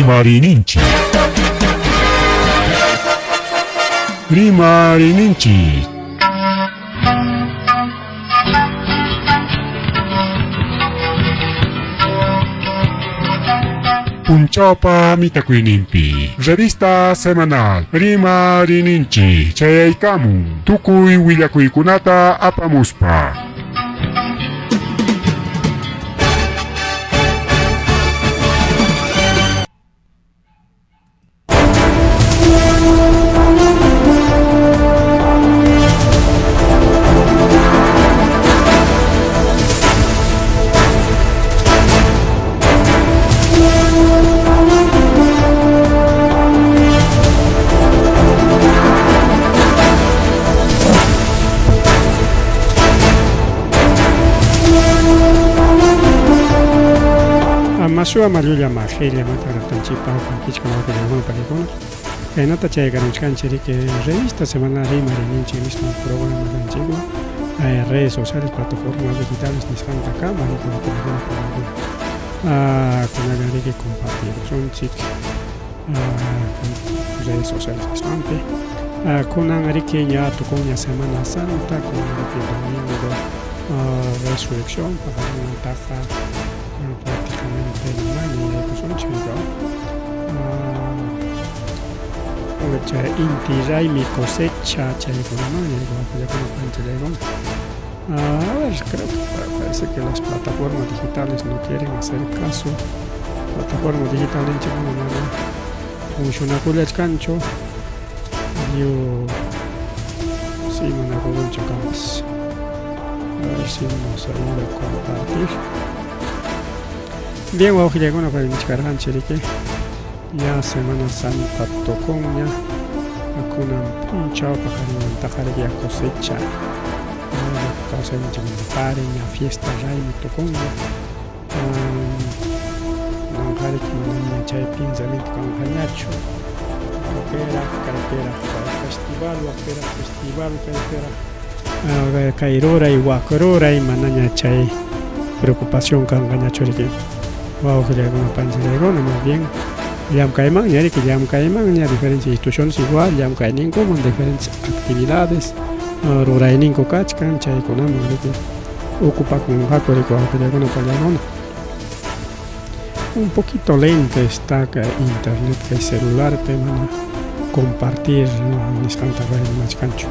Rimariyninchik. Rimariyninchik. Punchawpa mitakuyninpi revista semanal Rimariyninchik chayaykamun tukuy willakuykunata apamuspa. Mashua mallulla majilla mataraptanchikpa uqankichka wawqillanakuna panikuna kaynata chayakaruchkanchik riki revista semanal Rimariyninchik nisqan programa kanchikwan redes sociales plataformas digitales nisqantakama riki wawqillanakuna panikuna kunaqa riki compartirusunchik redes sociales nisqanpi kunan riki ña tukunña Semana Santa kunan riki domingo resurrección paqarinmantaqa prácticamente manaña yaykusunchik chay inti raymi cosecha chaykunamanña wawqillakuna panchallaykuna. A ver, creo que parece que las plataformas digitales no quieren hacer caso. Plataforma digital ninchikuna mana funcionakullachkanchu. Lliw sí manakurunchu kanpas. A ver si nos ayuda a compartir. Bien, wawqillaykuna paynichkarqanchik riki. Ña Semana Santa tukunña. Kunan p'unchaw paqarinmantaqa riki ya cosecha. Kawsayninchikmanta pari ña fiesta raymi tukunña. Kunanqa riki manaña chay pensamiento kanqañachu. Wakpiraq, kaypiraq festival, wakpiraq festival, kaypiraq kay ruray, wak ruray, manaña chay preocupación kanqañachu riki. Wawqillaykuna panchillaykuna más bien llamkaymanña riki, llamkaymanña diferentes instituciones igual llamkayninkuman diferentes actividades rurayninku kachkan chaykunaman riki ocupakunqaku riki wawqillaykuna pallaykuna. Un poquito lento está kay internet kay celularpi mana compartir nisqanta ruray munachkanchu.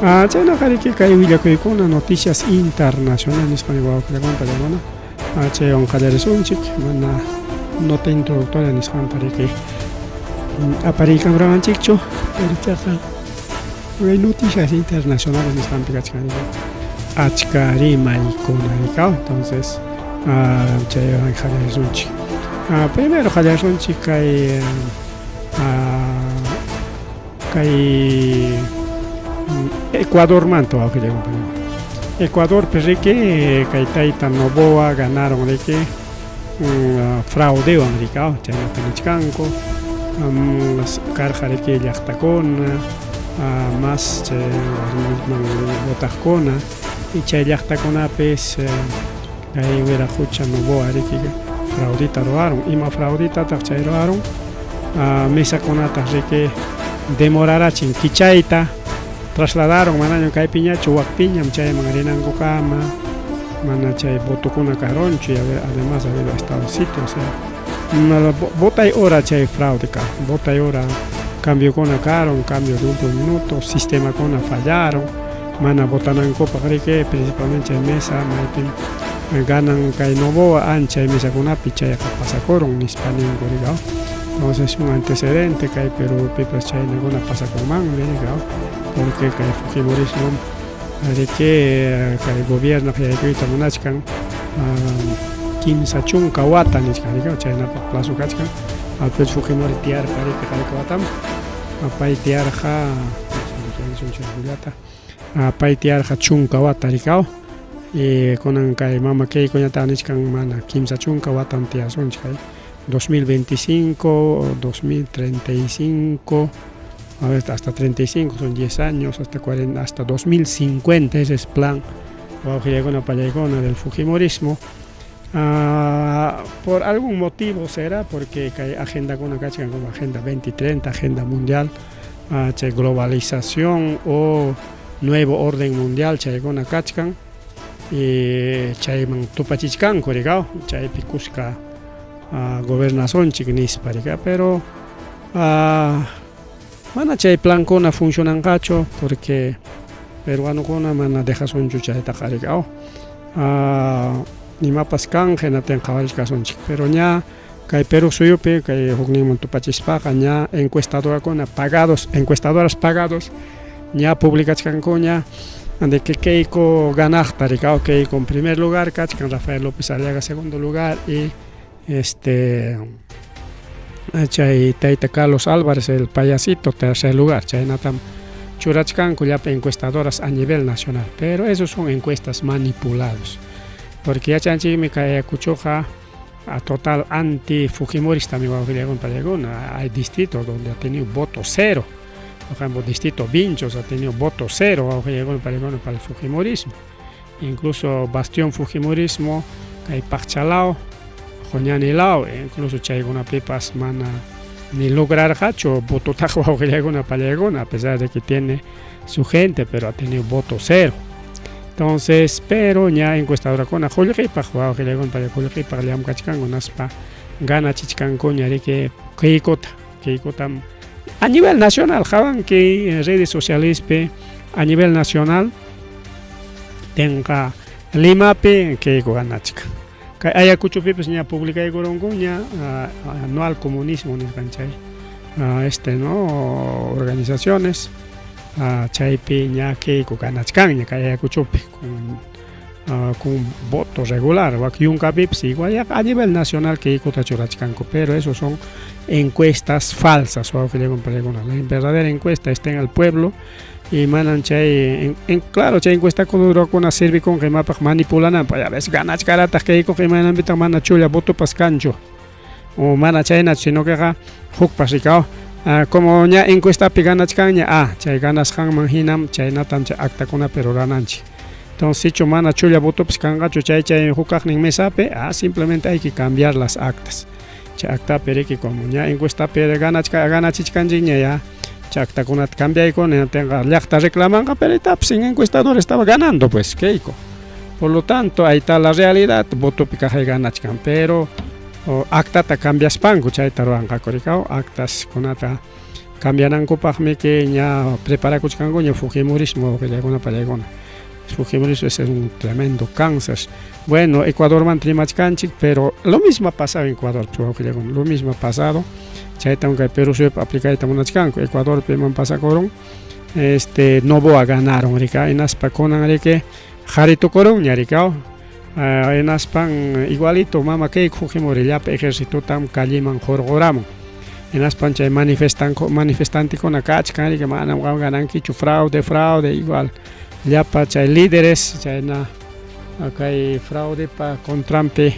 Chaynaqa riki kay willakuykuna noticias internacionales nisqan wawqillaykuna pallaykuna chaywan qallarisunchik mana nota introductoria nisqanta riki apariykamurawanchikchu pero ichaqa kay noticias internacionales nisqanpi kachkan riki achka rimaykuna rikaw entonces chaywan qallarisunchik. Primero qallarisunchik kay kay Ecuadormanta wawqillaykuna. Ecuadorpi riki kay tayta Noboa ganaron riki fraudewan rikaw chaynata nichkanku karqa riki llaqtakuna mas chay warmiman votaqkuna y chay llaqtakunapis kay Wiraqucha Noboa riki fraudita ruwarun. Ima frauditataq chay ruwarun? Mesakunataq riki demorarachin kichayta trasladaron manañam kaypiñachu wakpiñam chayman rinankukama mana chay votokuna karunchu y además ha habido estado sitio, o sea botay hora chay fraude karun, botay hora cambiokuna karun, cambio de último minuto, sistemakuna fallaron, mana votanankupaq riki principalmente chay mesa maypim ganan kay Noboa anchay mesakunapi chayqa pasakurun nispa ninku rikaw. Entonces un antecedente kay Perupipas chaynakuna pasakunmanmi rikaw, porque kay fujimorismo riki kay gobierno yaykuyta munachkan 30 wata nichkan rikaw chaynapaq plazo kachkan. Alfredo Fujimori tiyarqa riki hayka watam pay tiyarqa pay tiyarqa 10 wata rikaw y kunan kay mama Keikoñataq nichkan mana 30 watam tiyasunchik kay 2025 2035 a ver, hasta 35 son 10 años, hasta 40, hasta 2050 ese es plan wawqillaykuna pallaykuna del fujimorismo. Por algún motivo será, porque kay agendakuna kachkan como Agenda 2030, Agenda Mundial, chay globalización o nuevo orden mundial chaykuna kachkan y chayman tupachichkanku rikaw, chaypi kuska gobernasunchik nispa rika, pero mana chay plankuna funcionanqachu porque peruanokuna mana dejasunchu chaytaqa rikaw. Imapas kanqa hinaptin qhawarichkasunchik, pero ña kay Perú suyupi kay hukninman tupachispaqa ña encuestadorakuna pagados, encuestadoras pagados ña publicachkankuña de que Keiko ganaqta rikaw, Keiko en primer lugar kachkan, Rafael López Aliaga segundo lugar y chay tayta Carlos Álvarez el payasito tercer lugar, chaynatam churachkanku llapa encuestadoras a nivel nacional, pero esos son encuestas manipulados, porque yachanchikmi kay Ayacuchoqa a total anti-fujimorista mi wawqillakuna paykuna, hay distritos donde ha tenido voto cero, por ejemplo distrito Vinchos ha tenido voto cero wawqillakuna paykuna para el fujimorismo, incluso bastión fujimorismo kay Paqchalao, Juñanilao, incluso chaykunapipas mana ni lograrqachu vototaqa wawqillakuna paykuna, a pesar de que tiene su gente, pero ha tenido voto cero. Entonces, pero ña encuestadorakuna qullqipaq wawqillakuna qullqipaq llamkachkanku naspa ganachichkankuña riki Keikota, Keikotam a nivel nacional, qhawanki en redes socialespi a nivel nacional tenqa Limapi Keiko ganachkan. Kay Ayacuchopipas ña publicaykurunkuña no al comunismo nisqan chay no organizaciones chaypi ña Keiko ganachkanña kay Ayacuchopi con voto regular, wak yunkapipas igual ya a nivel nacional Keikota churachkanku, pero esos son encuestas falsas, wawqillakuna paykuna. La verdadera encuesta está en el pueblo y manan chay claro chay encuesta kunurakuna sirvikunqa imapaq manipulananpaq, ya ves ganachkarataq Keikoqa imaynanpitaq mana chulla votopas kanchu o mana chaynachu, sino queqa hukpas rikaw como ña encuestapi ganachkanña, chay ganasqanman hinam chaynatam chay actakunapi rurananchik. Entonces, sichu mana chulla votopas kanqachu chay chay hukaqnin mesapi, simplemente hay que cambiar las actas. Chay actapi riki como ña encuestapi ganachichkanchikña ya chay actakunata cambiaykuna, hinaptinqa llaqta reclamanqa, pero itapas en encuestador estaba ganando pues Keiko. Por lo tanto, ahí está la realidad, votopi kaqay ganachkan, pero actata cambiaspanku chayta ruwanqaku rikaw, actas kunata cambianankupaqmi que ña preparakuchkankuña fujimorismo wawqillakuna paykuna. Fujimorismo es un tremendo cáncer. Bueno, Ecuadormanta rimachkanchik, pero lo mismo ha pasado en Ecuador, wawqillakuna, lo mismo ha pasado. Chaytam kay Perú suyupi aplicayta munachkanku, Ecuadorpi iman pasakurun, Noboa ganaron rika, hinaspa kunan riki qharitukurunña rikaw. Hinaspan igualito mama Keiko Fujimori llapa ejercitotam calleman hurquramun. Hinaspan chay manifestantekuna kachkan riki manam qam ganankichu, fraude, fraude, igual llapa chay líderes chayna kay fraudepa contranpi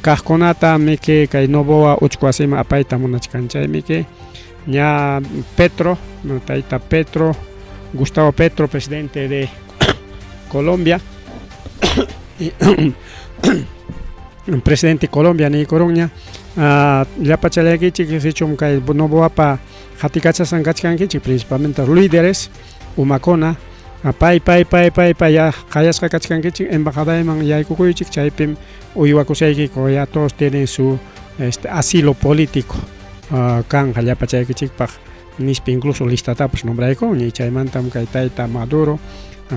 kaqkunata miki kay Noboa uchku wasiman apayta munachkan, chaymiki ña Petro, tayta Petro, Gustavo Petro, presidente de Colombia, presidente de Colombia niykurunña, llapa chalaykichik sichum kay Noboapa qatikachasqan kachkankichik, principalmente líderes umakuna, pay pay pay pay pay ya qayasqa kachkankichik embajadayman yaykukuychik, chaypim uywakusaykiku, ya todos tienen su asilo político kanqa llapa chaykichikpaq nispa incluso listatapas nombraykunña, y chaymantam kay tayta Maduro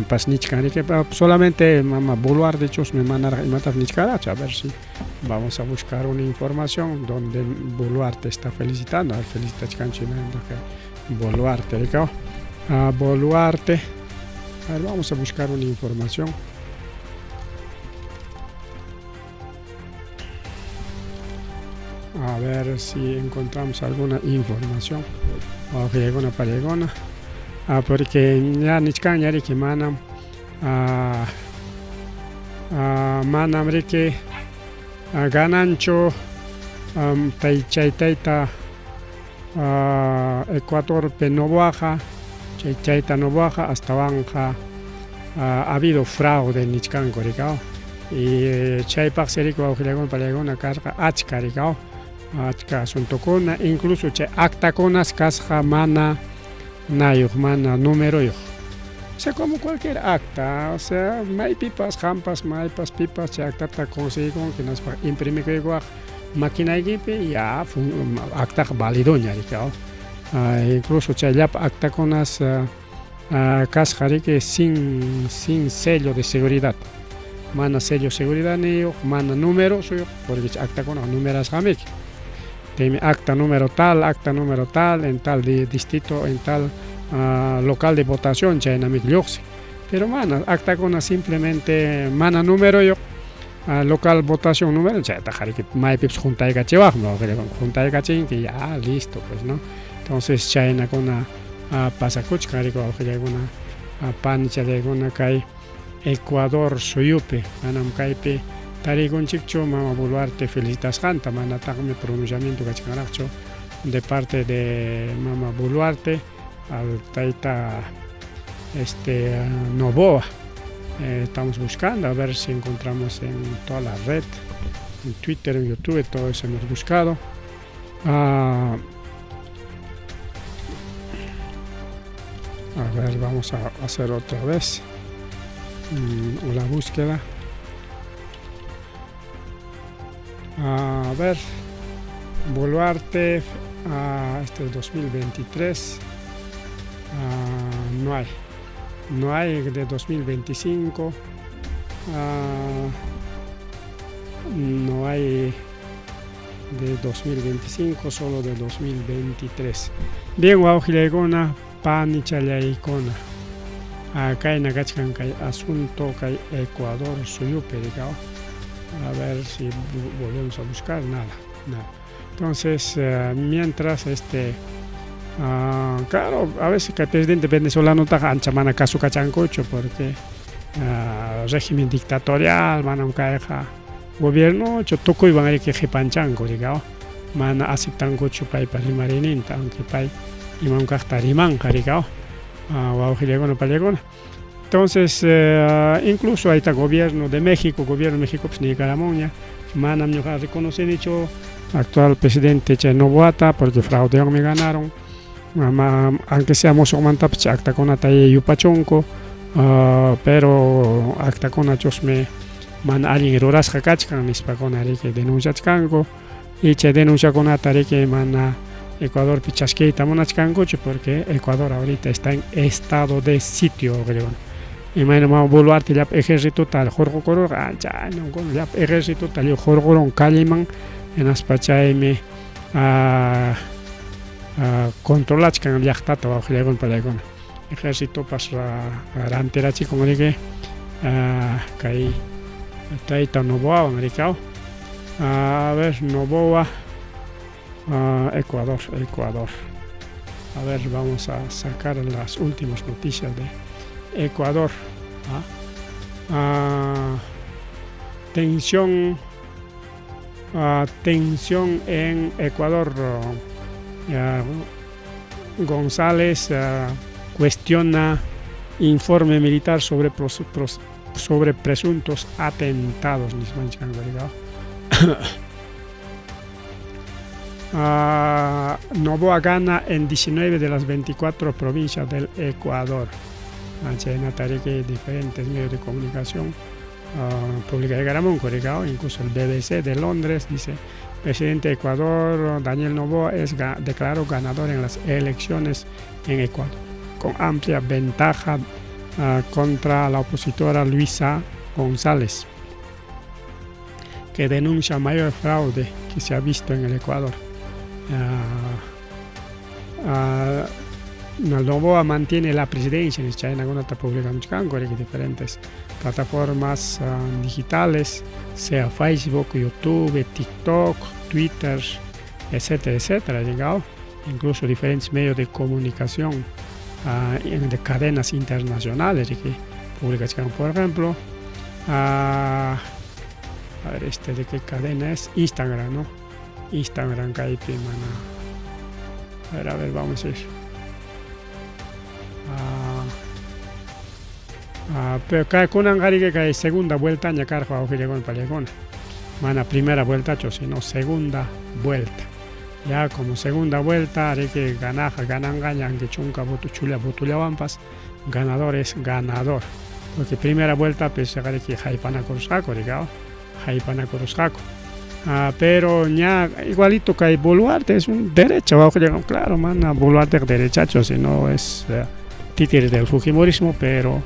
pas nichkan riki, solamente mama Boluarte chusmi manaraq imatapas nichkarachu, a ver si vamos a buscar una información donde Boluarte está felicitando, a ver felicitachkanchu imaynataq kay Boluarte rikaw, Boluarte, a ver vamos a buscar una información. A ver si encontramos alguna información. Wawqillakuna paykuna. Porque ña nichkanña riki manam manam riki gananchu chay tayta Ecuadorpi Noboaqa, chay chayta Noboaqa astawanqa ha habido fraude nichkanku rikaw. Y chaypaqsi riki wawqillaykuna panillaykuna karqa achka riki achka asuntokuna incluso chay actakunas kasqa mana nayuq mana numeroyuq. O sea como cualquier acta, o sea maypipas qampas maypas pipas chay actata conseguikunki hinaspa imprimikuykuwaq maquinaykipi ya actaqa validoña riki incluso chay llapa actakunas kasqa riki sin sin sello de seguridad mana sello seguridadniyuq mana numerosuyuq porque chay actakunaqa numerasqamiki chaymi acta número tal acta número tal en tal distrito en tal local de votación chaynamiki lluqsin pero mana actakuna simplemente mana numeroyuq local votación número chaytaqa riki maypipas huntaykachiwaqmi huntaykachinki ya listo pues no entonces chaynakuna pasakuchkan riki wawqillaykuna panichallaykuna kay Ecuador suyupi manam kaypi tarikunchikchu mama Boluarte felicitasqanta manataqmi pronunciamiento kachkanraqchu de parte de mama Boluarte al tayta este Noboa. Estamos buscando a ver si encontramos en toda la red, en Twitter, en YouTube, todo eso hemos buscado. A ver, vamos a hacer otra vez la búsqueda. A ver, Boluarte, este es 2023, no hay, no hay de 2025, no hay de 2025, solo de 2023. Bien, wawqillaykuna, panichallaykuna, kayna kachkan kay asunto kay Ecuador suyupi, a ver si volvemos a buscar, nada, nada. Entonces, mientras claro, a veces que el presidente venezolano ancha mana kasukachankuchu porque régimen dictatorial, manam kayqa gobierno tukuywan riki qipanchanku riki mana aceptankuchu paypa rimariyninta aunque pay imam kaqta rimanqa riki wawqillaykuna panillaykuna. Entonces, incluso ahí está gobierno de México, gobierno de México pues niykaramunña, manam ñuqa reconocinichu actual presidente chay Noboata porque fraudewanmi ganaron, aunque sea musuqmantapas chay actakunata yupachunku, pero actakuna chusmi mana allin rurasqa kachkan nispakuna riki denunciachkanku y chay denunciakunata riki mana Ecuadorpi chaskiyta munachkankuchu porque Ecuador ahorita está en estado de sitio. Imayna mama Boluarte llapa ejercitota hurqukururqa ancha llapa ejercitota lliw hurqurun calleman hinaspa chaymi controlachkan llaqtata wawqillaykuna panillaykuna. Ejercitopas rantirachikun riki kay tayta Noboawan riki a ver Noboa Ecuador, Ecuador. A ver, vamos a sacar las últimas noticias de Ecuador. Tensión, tensión en Ecuador. González cuestiona informe militar sobre presuntos atentados. Noboa gana en 19 de las 24 provincias del Ecuador. Chaynata riki diferentes medios de comunicación pública de Garamón, incluso el BBC de Londres dice: presidente de Ecuador, Daniel Noboa, es declaró ganador en las elecciones en Ecuador, con amplia ventaja contra la opositora Luisa González, que denuncia mayor fraude que se ha visto en el Ecuador. Noboa mantiene la presidencia en China, publica diferentes plataformas digitales, sea Facebook, YouTube, TikTok, Twitter, etcétera, etcétera, llegado incluso diferentes medios de comunicación de cadenas internacionales que publican, por ejemplo, a ver, este de qué cadena es, Instagram, ¿no? Instagram kaypi mana. A ver, vamos a ir. Pero kay kunanqa kay segunda vueltaña karqa wawqillaykuna pallaykuna. Mana primera vueltachu, sino segunda vuelta. Ya como segunda vuelta riki ganaqqa gananqaña aunque chunka voto chulla votollawanpas ganador es ganador. Porque primera vueltapis riki haypanakurusqaku riki haypanakurusqaku. Pero ña igualito kay Boluarte es un derecha wawqillaykuna, claro, mana Boluarteqa derechachu, sino es títere del fujimorismo, pero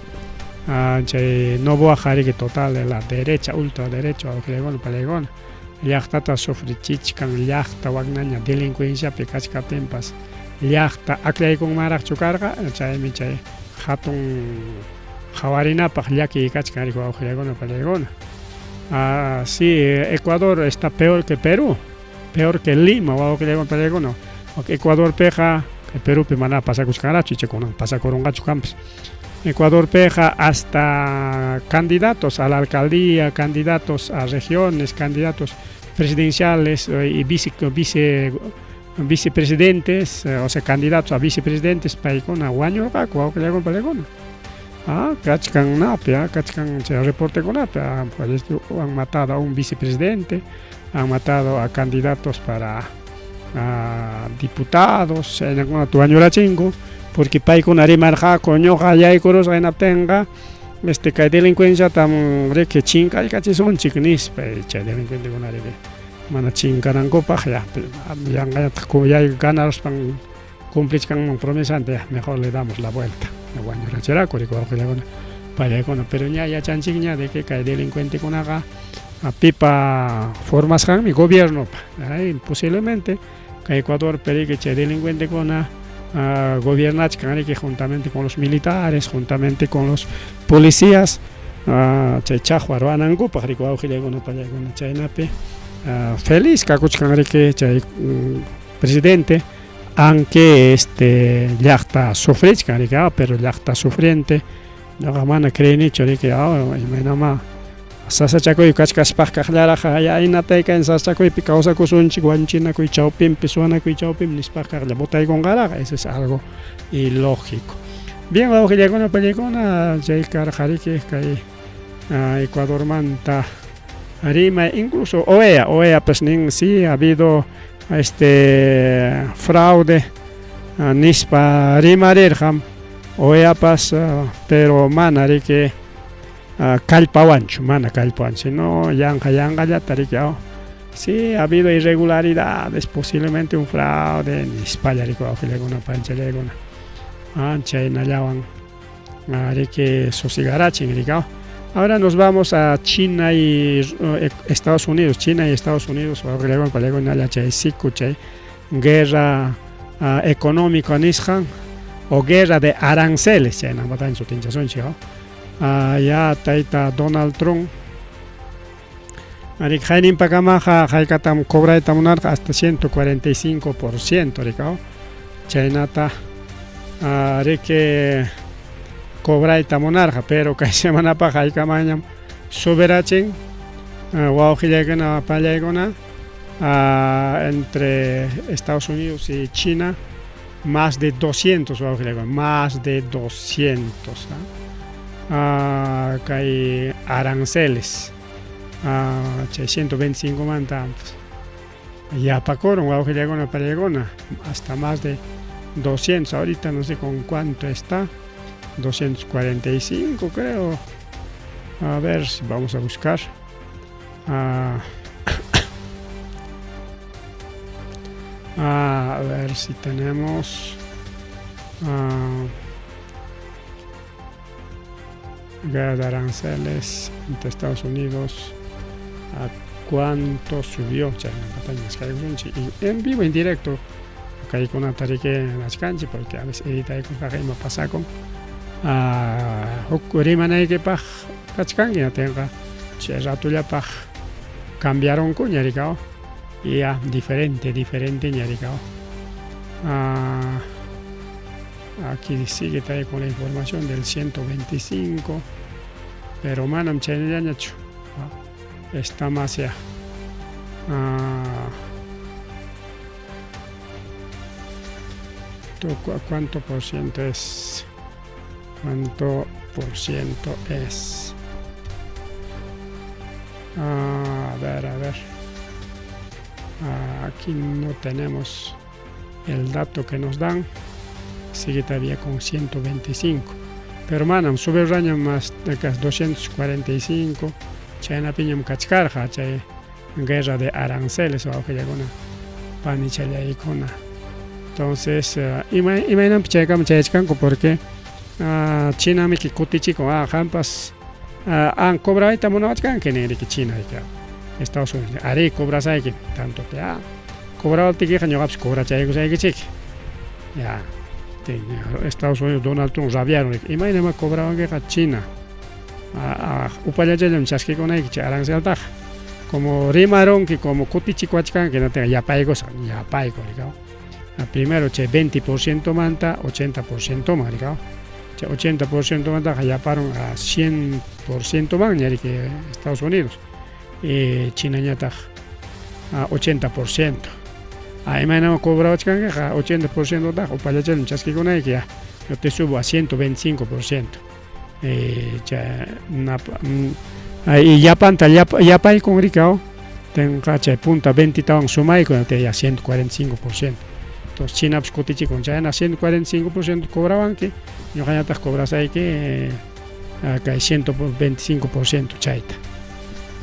chay Noboaqa riki total de la derecha, ultraderecha wawqillaykuna pallaykuna. Llaqtata sufrichichkan, llaqta waknaña delincuenciapi kachkaptinpas llaqta akllaykunmanraqchu karqa, chaymi chay hatun qhawarinapaq llakiy kachkan riki wawqillaykuna pallaykuna. Sí, Ecuador está peor que Perú, peor que Lima wawqillaykuna pallaykuna. Ecuadorpiqa Perúpi mana pasakuchkanraqchu, icha kunan pasakurunqachu kanpas. Ecuadorpiqa hasta candidatos a la alcaldía, candidatos a regiones, candidatos presidenciales y vicepresidentes, o sea, candidatos a vicepresidentes paykuna wañurqaku wawqillaykuna pallaykuna. Kachkan napi, kachkan chay reportekunapi, han matado a un vicepresidente, han matado a candidatos para diputados, chaynakunata wañurachinku, porque paykuna rimarqaku ñuqa yaykurusqa hinaptinqa kay delincuenciatam riki chinkaykachisunchik nispa, chay delincuentekuna riki mana chinkanankupaq ya yanqañataq ganaruspan cumplichkanman promesanta, ya mejor le damos la vuelta, wañurachiraku riki wawqillaykuna pallaykuna, pero ña yachanchikña de que kay delincuentekunaqa pipa formasqanmi gobiernopa, posiblemente kay Ecuadorpi riki chay delincuentekuna gobiernachkan riki juntamente con los militares, juntamente con los policías, chay chaqwa ruwanankupaq riki wawqillaykuna pallaykuna, chaynapi feliz kakuchkan riki chay presidente, aunque llaqta sufrichkan riki, pero llaqta sufriente ñuqa mana creenichu riki, imaynama sasachakuy kachkaspaq kaqllaraq aynatay kay sasachakuypi kawsakusunchik wañuchinakuy chawpinpi suwanakuy chawpinpi nispaq kaqlla votaykunqaraq, eso es algo ilógico. Bien, wawqillaykuna pallaykuna, chay karqa riki kay Ecuadormanta rimay, incluso OEA pues nin sí ha habido fraude nispa rimarirqam OEApas, pero mana riki kallpawanchu, mana kallpawanchu, sino yanqa yanqallata riki, sí ha habido irregularidades, posiblemente un fraude nispalla riki wawqillaykuna panchallaykuna, chaynallawan riki sosigarachin riki. Ahora nos vamos a China y Estados Unidos, China y Estados Unidos, wawqillaykuna pallaykuna, chay siku chay guerra económica nisqan o guerra de aranceles, chaynamanta sutinchasunchik. Ya tayta Donald Trump riki hayninpakamaqa haykatam cobrayta munarqa hasta 145% riki, chaynata riki cobrayta munarqa, pero kay semanapaq haykamañam subirachin wawqillaykuna pallaykuna, entre Estados Unidos y China más de 200 wawqillaykuna, más de 200 kay aranceles, chay 125 manta yapakurun wawqillaykuna pallaykuna hasta más de 200, ahorita no sé con cuánto está, 245 creo, a ver si vamos a buscar. A ver si tenemos guerra de aranceles entre Estados Unidos, a cuánto subió, y en vivo, en directo, kaykunata riki achkanchik, porque a veces editaykuspaqa ima pasakun, huk rimanaykipaq kachkanki hinaptinqa chay ratullapaq cambiarunkuña riki, y ya diferente, diferenteña riki. Aquí sigue todavía con la información del 125, pero manam chaynallañachu, está más ya. ¿Cuánto por ciento es? ¿Cuánto por ciento es? A ver, a ver. Aquí no tenemos el dato que nos dan. Sigue todavía con 125. Pero manam subirqañam más de 245. Chaynapiñam kachkarqa chay guerra de aranceles wawqillakuna panichallaykuna. Entonces, ima imaynanpi chaykama chayachkanku porque Chinamiki kutichikun qampas an cobrayta munawachkanki ninriki China Estados Unidos arí cobrasaykim tanto te cobrawaptikiqa ñuqapas cobrachaykusaykichik ya Estados Unidos Donald Trump rabiaron imaynamá cobrawankiqa China upallachallam chaskikunayki chay aranceltaqa como rimarunki como kutichikuwachkanki hinaptinqa yapaykusaq yapayku rikaw primero chay 20% manta 80% man rikaw chay 80% mantaqa yaparun a 100% manña riki Estados Unidos y Chinañataq a 80%. Imaynam cobrawachkankiqa 80% taqa upallachallam chaskikunayki ya yo te subo a 125%. Y llapanta yapaykun rikaw tenqa chay punta 20 tawan sumayku ya 145%. Entonces Chinapas kutichikun chayna 145% cobrawanki ñuqañataq cobrasayki kay 125% chayta.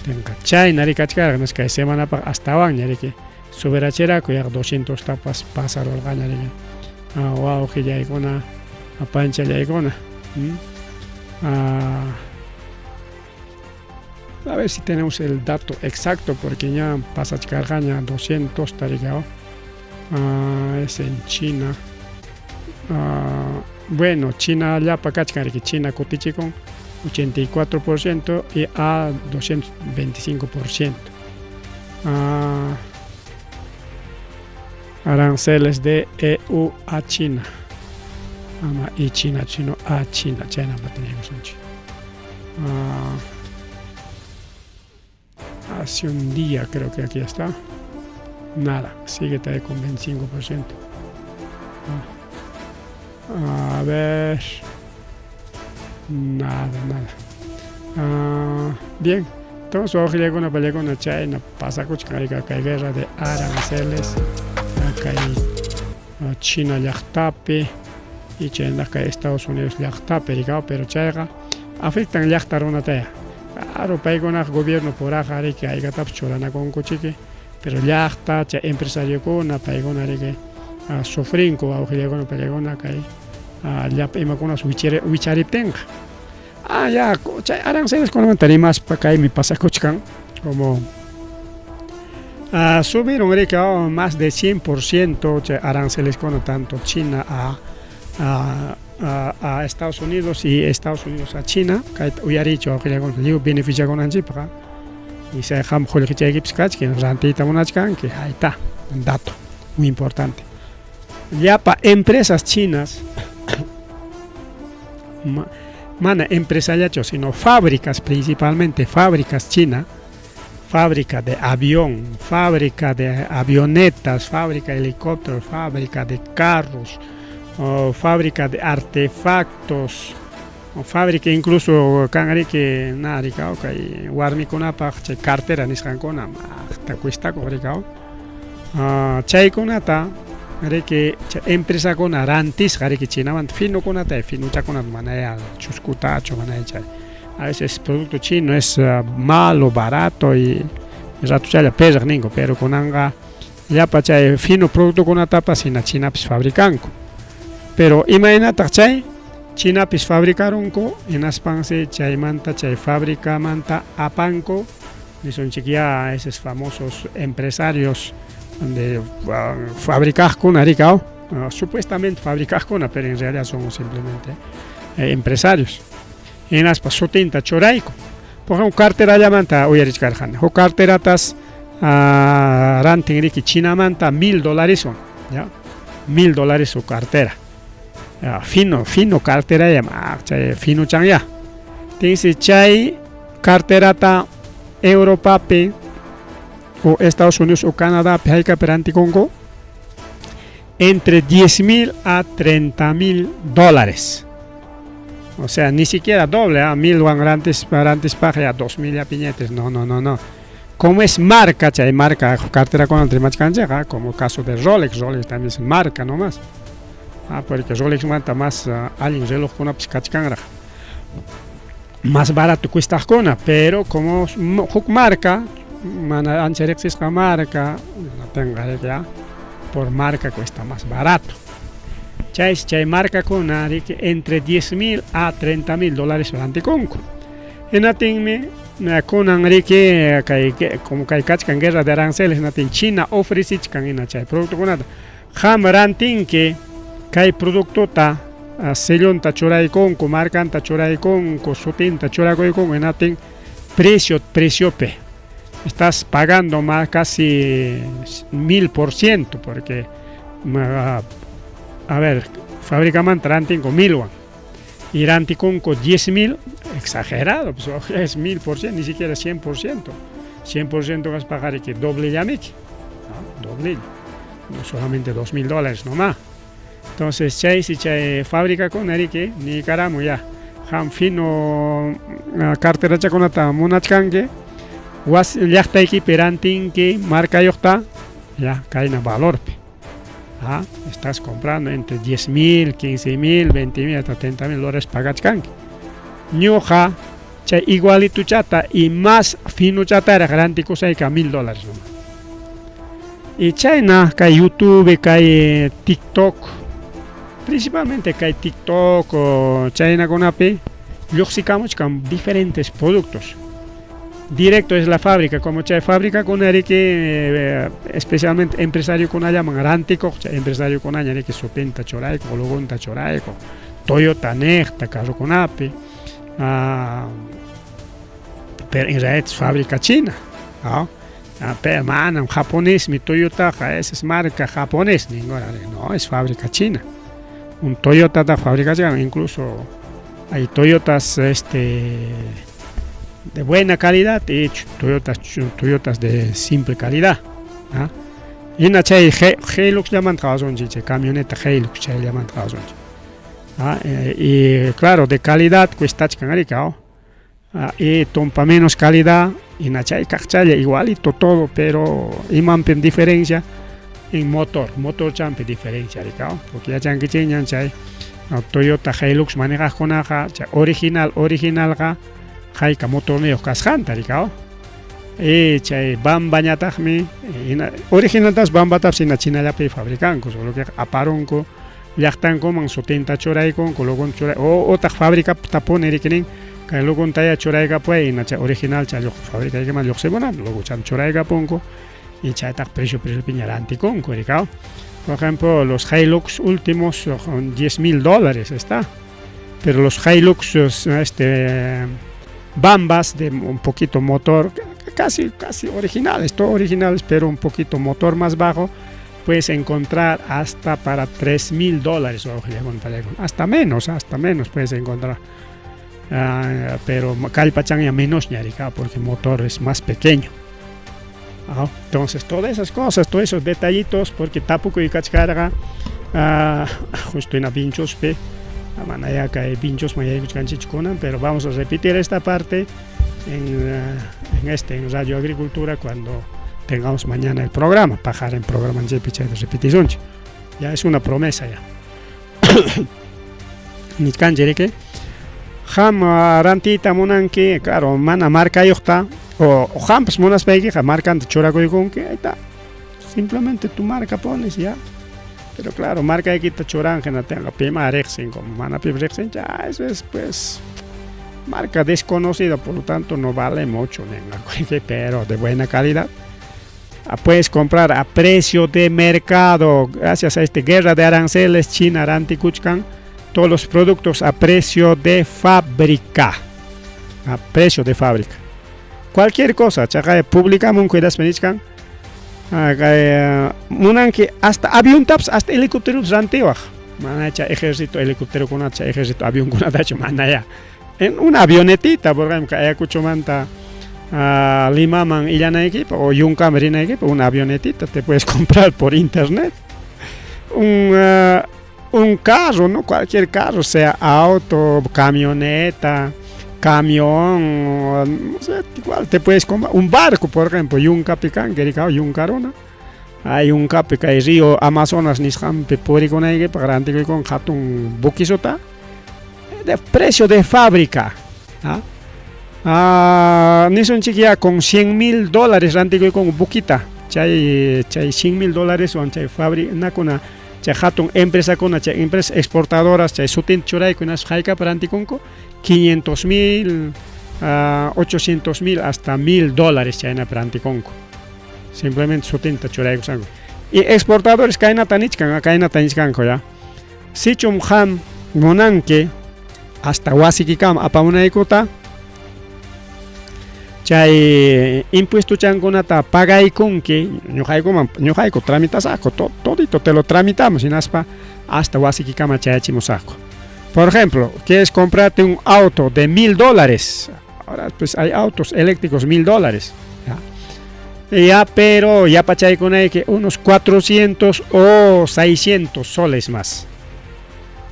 Tenqa chayna rikachkarqa kay semanapaq astawanña riki subirachiraku yaqa 200 tapas pasarurqaña riki wawqillaykuna panchallaykuna. A ver si tenemos el dato exacto porque ya pasachkarqaña 200 tarikao. Es en China. Bueno, China llapa kachkan riki China kutichikun 84% y a 225%. Aranceles de EU a China. Ama y China, chino a China, China hace un día creo que aquí está. Nada, sigue todavía con 25%. A ver. Nada, nada. Bien, entonces wawqillakuna pallakuna chayna pasakuchkan kay guerra de aranceles kay China llaqtapi y chaynataq kay Estados Unidos llaqtapi rikaw, pero chayqa afectan llaqta runataya. Claro, paykunaqa gobierno puraqa riki haykatapas churanakunkuchiki, pero llaqta chay empresariokuna paykuna riki sufrinku wawqillakuna pallakuna kay llapa imakunas wichariptinqa. Ya, chay aranceleskunamanta rimaspa kaymi pasakuchkan como subieron riki más de 100% chay aranceleskuna tanto China a Estados Unidos y Estados Unidos a China. Kayta uyarichu wawqillakuna lliw beneficiakunanchikpaq y say qam qullqichaykipas kachkan rantiyta munachkanki. Ahí está, un dato muy importante. Llapa empresas chinas mana empresallachu sino fábricas, principalmente fábricas china, fábrica de avión, fábrica de avionetas, fábrica de helicópteros, fábrica de carros, fábrica de artefactos, fábrica incluso kan riki na rikaw kay warmikunapaq chay cartera nisqankuna maqta cuestakuq rikaw. Chaykunata riki chay empresakuna rantisqa riki Chinamanta finukunata finuchakunata manaya chuskutachu manaya chay. A veces producto chino es malo, barato y ratuchalla perraq ninku, pero kunanqa llapa chay fino productokunatapas hina Chinapis fabricanku. Pero imaynataq chay Chinapis fabricarunku hinaspansi chaymanta chay fabricamanta apanku nisunchik ya esos famosos empresarios donde fabricaqkuna rikaw, supuestamente fabricaqkuna, pero en realidad son simplemente empresarios. Hinaspa sutinta churayku. Por ejemplo, carterallamanta uyarichkarqani. Huk carteratas rantin riki Chinamanta $1000 ya, $1000 su cartera. Ya, fino, fino cartera ya, chay fino chan ya. Tinsi chay carterata Europapi o Estados Unidos o Canadá haykapi rantikunku entre $10,000 a $30,000. O sea, ni siquiera doble, ¿ah? 1000wan rantispaq ya 2000 piñetes. No, no, no, no. Como es marca, chay marca carterakunata rimachkanchik, como el caso de Rolex, Rolex también es marca nomás. Ah, porque Rolexmanta más allin relojkunapas kachkanraq. Más barato cuestaqkuna, pero como huk marca, mana ancha riqsisqa marca, tenga ya, por marca cuesta más barato. Chay, chay markakuna riki entre 10 mil a 30 mil dólares rantikunku. Hinatinmi kunan riki kay como kay kachkan guerra de aranceles, hinatin China ofrecichkan hina chay productokunata. Qam rantinki kay productota, sellonta churaykunku, markanta churaykunku, sutinta churakuykunku, hinatin precio preciopi estás pagando más casi 1000% porque, a ver, fabricamanta rantinku 1000wan y rantikunku 10 mil, exagerado, pues, es 1000%, ni siquiera 100%. 100% vas a pagar que doble llamiki, ¿no? Doble, no solamente 2000 dólares nomás. Entonces, chay si chay fabricakuna riki niykaramu ya, qam fino carterachakunata munachkanki, wasi llaqtaykipi rantinki markayuqta, ya kayna valorpi. Ah, estás comprando entre 10 mil, 15 mil, 20 mil, hasta 30 mil dólares pagachkanki. Ñuqa chay igualituchata y más finuchataraq rantikusayka 1000 dólares nomás. Y chayna kay YouTube, kay TikTok, principalmente kay TikTok o chaynakunapi lluqsikamuchkan diferentes productos. Directo es la fábrica, como chay fabricakuna riki, especialmente empresariokunallaman rantikuq, chay empresariokunaña riki sutinta churaykuq, logonta churaykuq, Toyota niqta carrokunapi, pero en realidad es fábrica china, ¿no? Ah, pero manam japonesmi Toyotaqa, esa es marca japonés, ninguna, no, es fábrica china. Un Toyota fabricachkan, incluso hay Toyotas de buena calidad y Toyotas de simple calidad. ¿Ah? Hina chay Hilux llaman chay camioneta Hilux chay llaman. ¿Ah? Y claro, de calidad cuestachkan arika, oh. Ah, y tumpa menos calidad, hina chay kaqchalla igualito todo, pero imanpim diferencia en motor, motor champi diferencia arika, oh. Porque yachankichikñan chay Toyota Hilux manejaqkunaqa chay original originalqa hayka motorniyuq kasqanta arika, oh. Y chay Bambañataqmi hina originaltas Bambatapas hina chinallapi fabricanku, solo que aparunku llaqtankuman sutinta churaykunku, logonta churay o utaq fábrica tapuni riki nin kay logontaya churaykapuway, hina chay original chay fabricaykiman lluqsimunan logochanta churaykapunku y chaytaq precio preciopiña rantikunku rika. Por ejemplo, los Hilux últimos son 10 mil dólares está, pero los Hilux Bambas de un poquito motor, casi casi originales, todo originales, pero un poquito motor más bajo, puedes encontrar hasta para 3 mil dólares, hasta menos puedes encontrar. Pero kallpachan ya menos ñarika porque el motor es más pequeño. Ah, entonces, todas esas cosas, todos esos detallitos, porque tapukuykachkarqa justo en Vinchospi, mana ya kay Vinchosman yaykuchkanchikchu kunan, pero vamos a repetir esta parte en Radio Agricultura cuando tengamos mañana el programa, paqarin programa chayta repetisunchik. Ya es una promesa ya. Nichkanchik riki qam rantiyta munanki, claro, mana markayuqta o qampas munaspaykiqa markanta churakuykunki, ahí está. Simplemente tu marca pones ya. Pero claro, markaykita churanki hinatinqa pima riqsin, como mana pipas riqsinchu, ah, eso es pues marca desconocida, por lo tanto no vale mucho, pero de buena calidad. Ah, puedes comprar a precio de mercado. Gracias a esta guerra de aranceles, China rantikuchkan todos los productos a precio de fábrica. A precio de fábrica. Cualquier cosa, chaqay publicamun cuidaspa nichkan. Munanki hasta aviontapas, hasta helicópteros rantiwaq. Mana chay ejército helicópterokunata, chay ejército avionkunatachu mana ya. En una avionetita, por ejemplo, Ayacuchomanta a Limaman illanaykipaq o Yunkaman rinaykipaq una avionetita te puedes comprar por internet. Un Un carro, ¿no? Cualquier carro, sea auto, camioneta, camión, no sé, igual te puedes comprar un barco, por ejemplo, yunkapi kanki, yunkaruna. Hay yunkapi kay río Amazonas nisqanpi purikunaykipaq rantikuykunki hatun buquisuta de precio de fábrica. ¿Ah? Ah, nisunchik ya con 100 mil dólares rantikuykunku buquita. Chay chay 100 mil dólares wan chay fabricakuna chay hatun empresakuna chay empresas exportadoras chay sutinta churayku hinaspa hayk'api rantikunku 500 mil, 800 mil hasta mil dólares chaynapi rantikunku. Simplemente sutinta churaykusqanku. Y exportadores kaynata nichkan, kaynata nichkanku ya. Sichum qam munanki hasta wasikikama apamunaykuta chay impuestuchankunata pagaykunki ñuqaykuman ñuqayku tramitasaqku todito te lo tramitamos hinaspa hasta wasikikama chayachimusaqku. Por ejemplo, quieres comprarte un auto de $1000. Ahora pues hay autos eléctricos $1000. Ya, ya pero ya pachaykunayki unos 400 o 600 soles más.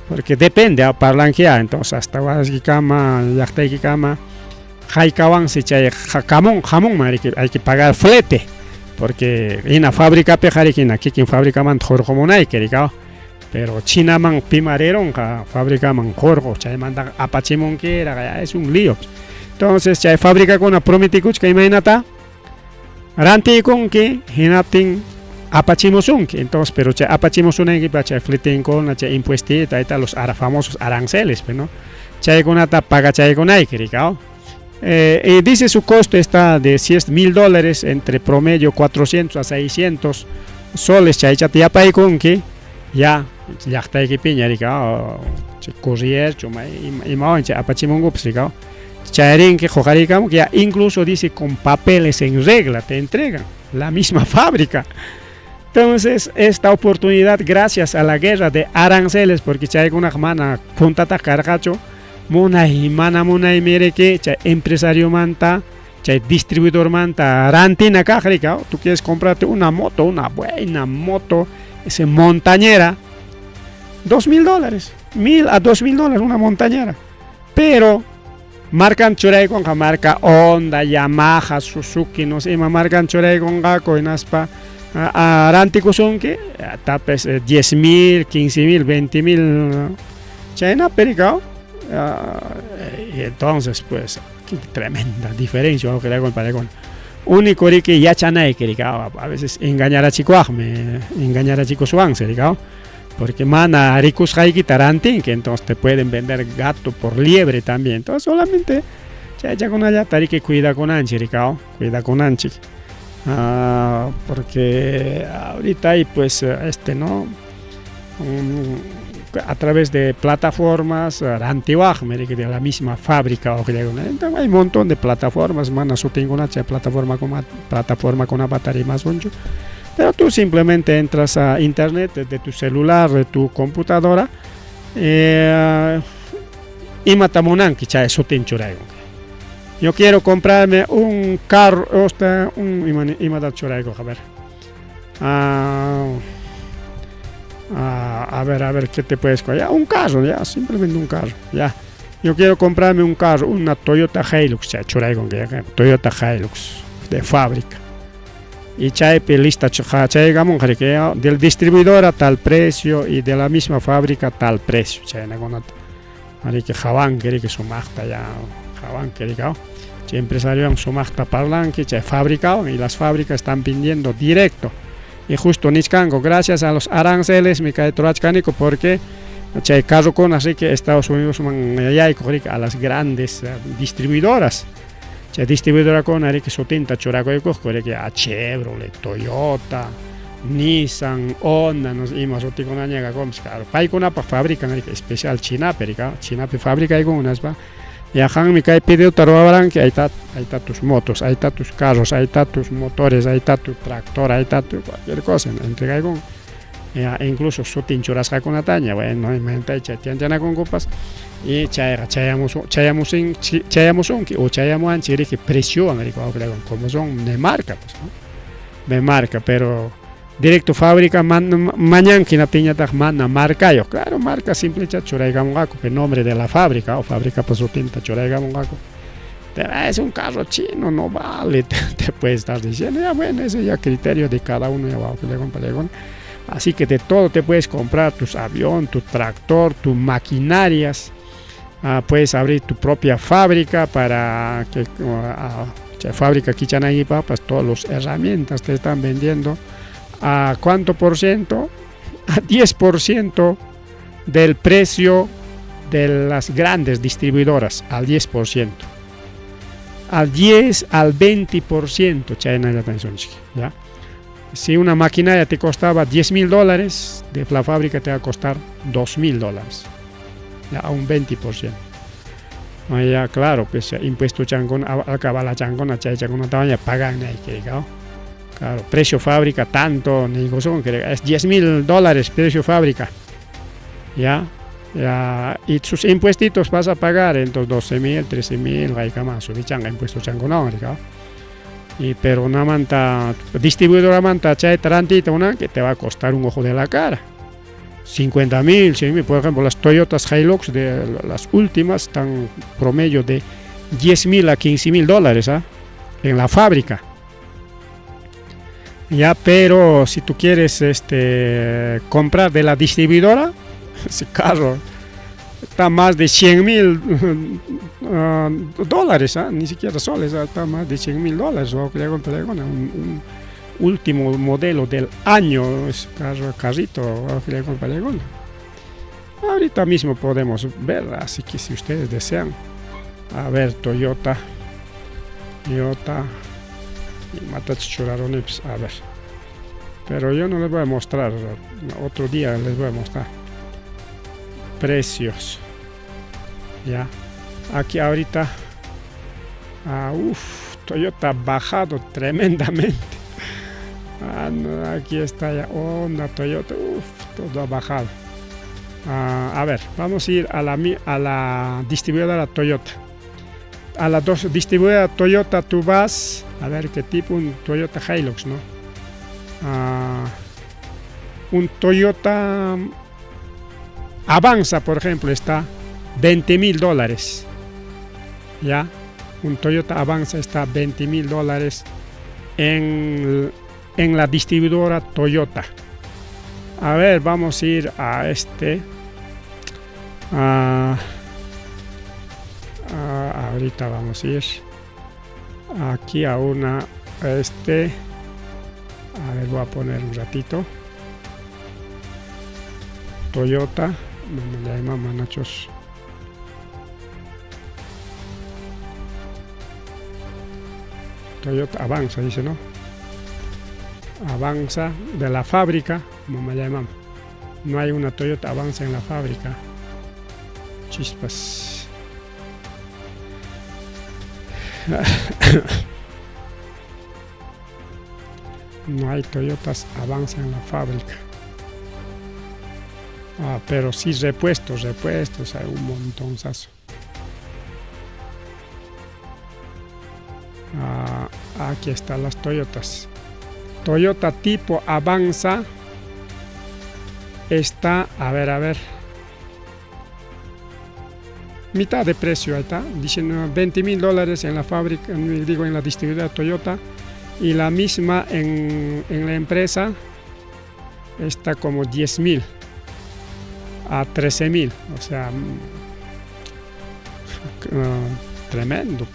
Porque depende, parlanki entonces hasta wasikikama, llaqtaykikama haykawansi chay hamun hamunman hay que pagar flete. Porque hina fabricapiqa hina kikin fabricamanta hurqumunayki rikaw. Pero Chinaman pima rirunqa fabricaman hurquq chaymantaqa apachimunkiraq es un lío. Entonces chay fabricakuna prometikuchka imaynata rantiykunki hinaptin apachimusunki. Entonces, pero chay apachimusunaykipaq chay fletinkuna, chay impuestita, ahí los famosos aranceles, pues, ¿no? Chaykunata pagachaykunayki rikaw. Y dice su costo está de si es $1000 entre promedio 400 a 600 soles chaychata yapaykunki ya llaqtaykipiña rikaw chay courier imawan chay apachimunkupas rikaw chayrinki huqariykamunki ya incluso dice con papeles en regla te entregan la misma fábrica. Entonces, esta oportunidad, gracias a la guerra de aranceles, porque chaykunaq mana puntataq karqachu, munay mana munaymi riki chay empresariomanta, chay distribuidormanta rantina kaq rikaw. Tú quieres comprarte una moto, una buena moto, ese montañera, $2000, $1000 a $2000 una montañera. Pero marcan churaykunqa marca Honda, Yamaha, Suzuki, no sé, ima marcan churaykunqaku hinaspa rantikusunki tapes 10 mil, 15 mil, 20 mil chaynapi rikaw. Y entonces pues qué tremenda diferencia paykuna. Único riki yachanayki rikaw, a veces engañarachikuwaqmi, engañarachikusuwansi rikaw. Porque mana rikusqaykita rantinki, entonces te pueden vender gato por liebre también. Entonces solamente chaychakunallata riki cuidakunanchik rikaw, cuidakunanchik. Porque ahorita hay pues este, ¿no? A través de plataformas rantiwaqmi riki de la misma fábrica. Entonces hay un montón de plataformas, mana sutinkunachu chay plataforma plataformakunapata rimasunchu. Pero tú simplemente entras a internet desde tu celular, de tu computadora, imata munanki chay sutin churaykunki. Yo quiero comprarme un carro, o un imata churaykuq, a ver. A ver, a ver, ¿qué te puedes Ya, un carro, ya, simplemente un carro, ya. Yo quiero comprarme un carro, una Toyota Hilux, chay churaykunki, Toyota Hilux de fábrica. Y chaypi lista chaykamunqa riki del distribuidor a tal precio y de la misma fábrica tal precio chaynakunata riki qawanki riki sumaqta ya qawanki rikaw chay empresariowan sumaqta parlanki chay fabricawan y las fábricas están vendiendo directo y justo nichkanku gracias a los aranceles mi kayta rurachkaniku porque chay carrokuna riki Estados Unidosman yaykuq riki a las grandes distribuidoras. Chay distribuidorakuna riki sutinta churakuykuqku riki a Chevrolet, Toyota, Nissan, Honda, no sé, ima sutikunaña kakunpas, claro, paykunapaq fabrican riki especial Chinapi rika, Chinapi fabricaykunku hinaspa ya qanmi kay pediduta ruwaranki, ahí está, ahí está tus motos, ahí está tus carros, ahí está tus motores, ahí está tu tractor, ahí está tu cualquier cosa, entregaykunku. Ya, incluso sutin churasqakunataña, bueno, imanta chay tianchanakunkupas y chayqa chayamusun chayamusunki o chayamuwanchik riki preciowan riki como son de marca, pues, ¿no? De marca, pero Directo fábrica man, mañanki hinaptinñataq mana marcayuq. Claro, marca simplecha churaykamunqaku, que nombre de la fábrica o fábrica sutinta churaykamunqaku. Es un carro chino, no vale, te puede estar diciendo. Ya bueno, ese ya criterio de cada uno, ya va, Así que de todo te puedes comprar, tus avión, tu tractor, tus maquinarias. Puedes abrir tu propia fábrica para que fábrica kichanaypa, pues todas las herramientas te están vendiendo. ¿A cuánto por ciento? A 10% del precio de las grandes distribuidoras, al 10%. Al 10, al 20%, ¿ya? Si una maquinaria te costaba 10 mil dólares, de la fábrica te va a costar 2 mil dólares, ya, a un 20%. Ya, claro, pues impuesto changón, alcabala changona, chay changona, tamaña pagan, que claro, precio fábrica tanto, negocio, que es 10 mil dólares precio fábrica, ya, ya, y sus impuestitos vas a pagar entonces 12 mil, 13 mil, más, subichanga impuesto changona, y pero una manta, distribuidora manta, chay tarantita, una que te va a costar un ojo de la cara. 50 mil, 100 mil, por ejemplo, las Toyotas Hilux de las últimas están promedio de 10 mil a 15 mil dólares, ¿ah? En la fábrica. Ya, pero si tú quieres comprar de la distribuidora, ese carro está más de 100 mil dólares, ¿ah? Ni siquiera soles, ¿ah? Está más de 100 mil dólares. Un último modelo del año, es carro, carrito. Ahorita mismo podemos ver, así que si ustedes desean, a ver, Toyota, Toyota, y Matachuraronips, a ver. Pero yo no les voy a mostrar, otro día les voy a mostrar precios. Ya, aquí ahorita, uff, Toyota ha bajado tremendamente. No, aquí está ya, onda Toyota, uff, todo ha bajado. A ver, vamos a ir a la distribuidora Toyota. A la distribuidora Toyota tú vas, a ver qué tipo, un Toyota Hilux, ¿no? Un Toyota Avanza, por ejemplo, está 20 mil dólares. ¿Ya? Un Toyota Avanza está 20 mil dólares en la distribuidora Toyota. A ver, vamos a ir a este. Ahorita vamos a ir aquí a una, a este. A ver, voy a poner un ratito. Toyota, no me llama manachos. Toyota Avanza, dice, ¿no? Avanza de la fábrica, mamá llama. No hay una Toyota Avanza en la fábrica. Chispas. No hay Toyotas Avanza en la fábrica. Pero sí repuestos, hay un montonzazo. Aquí están las Toyotas. Toyota tipo Avanza está, a ver, mitad de precio, ahí está, dicen 20 mil dólares en la fábrica, digo en la distribuidora Toyota, y la misma en la empresa está como 10 mil a 13 mil, o sea, tremendo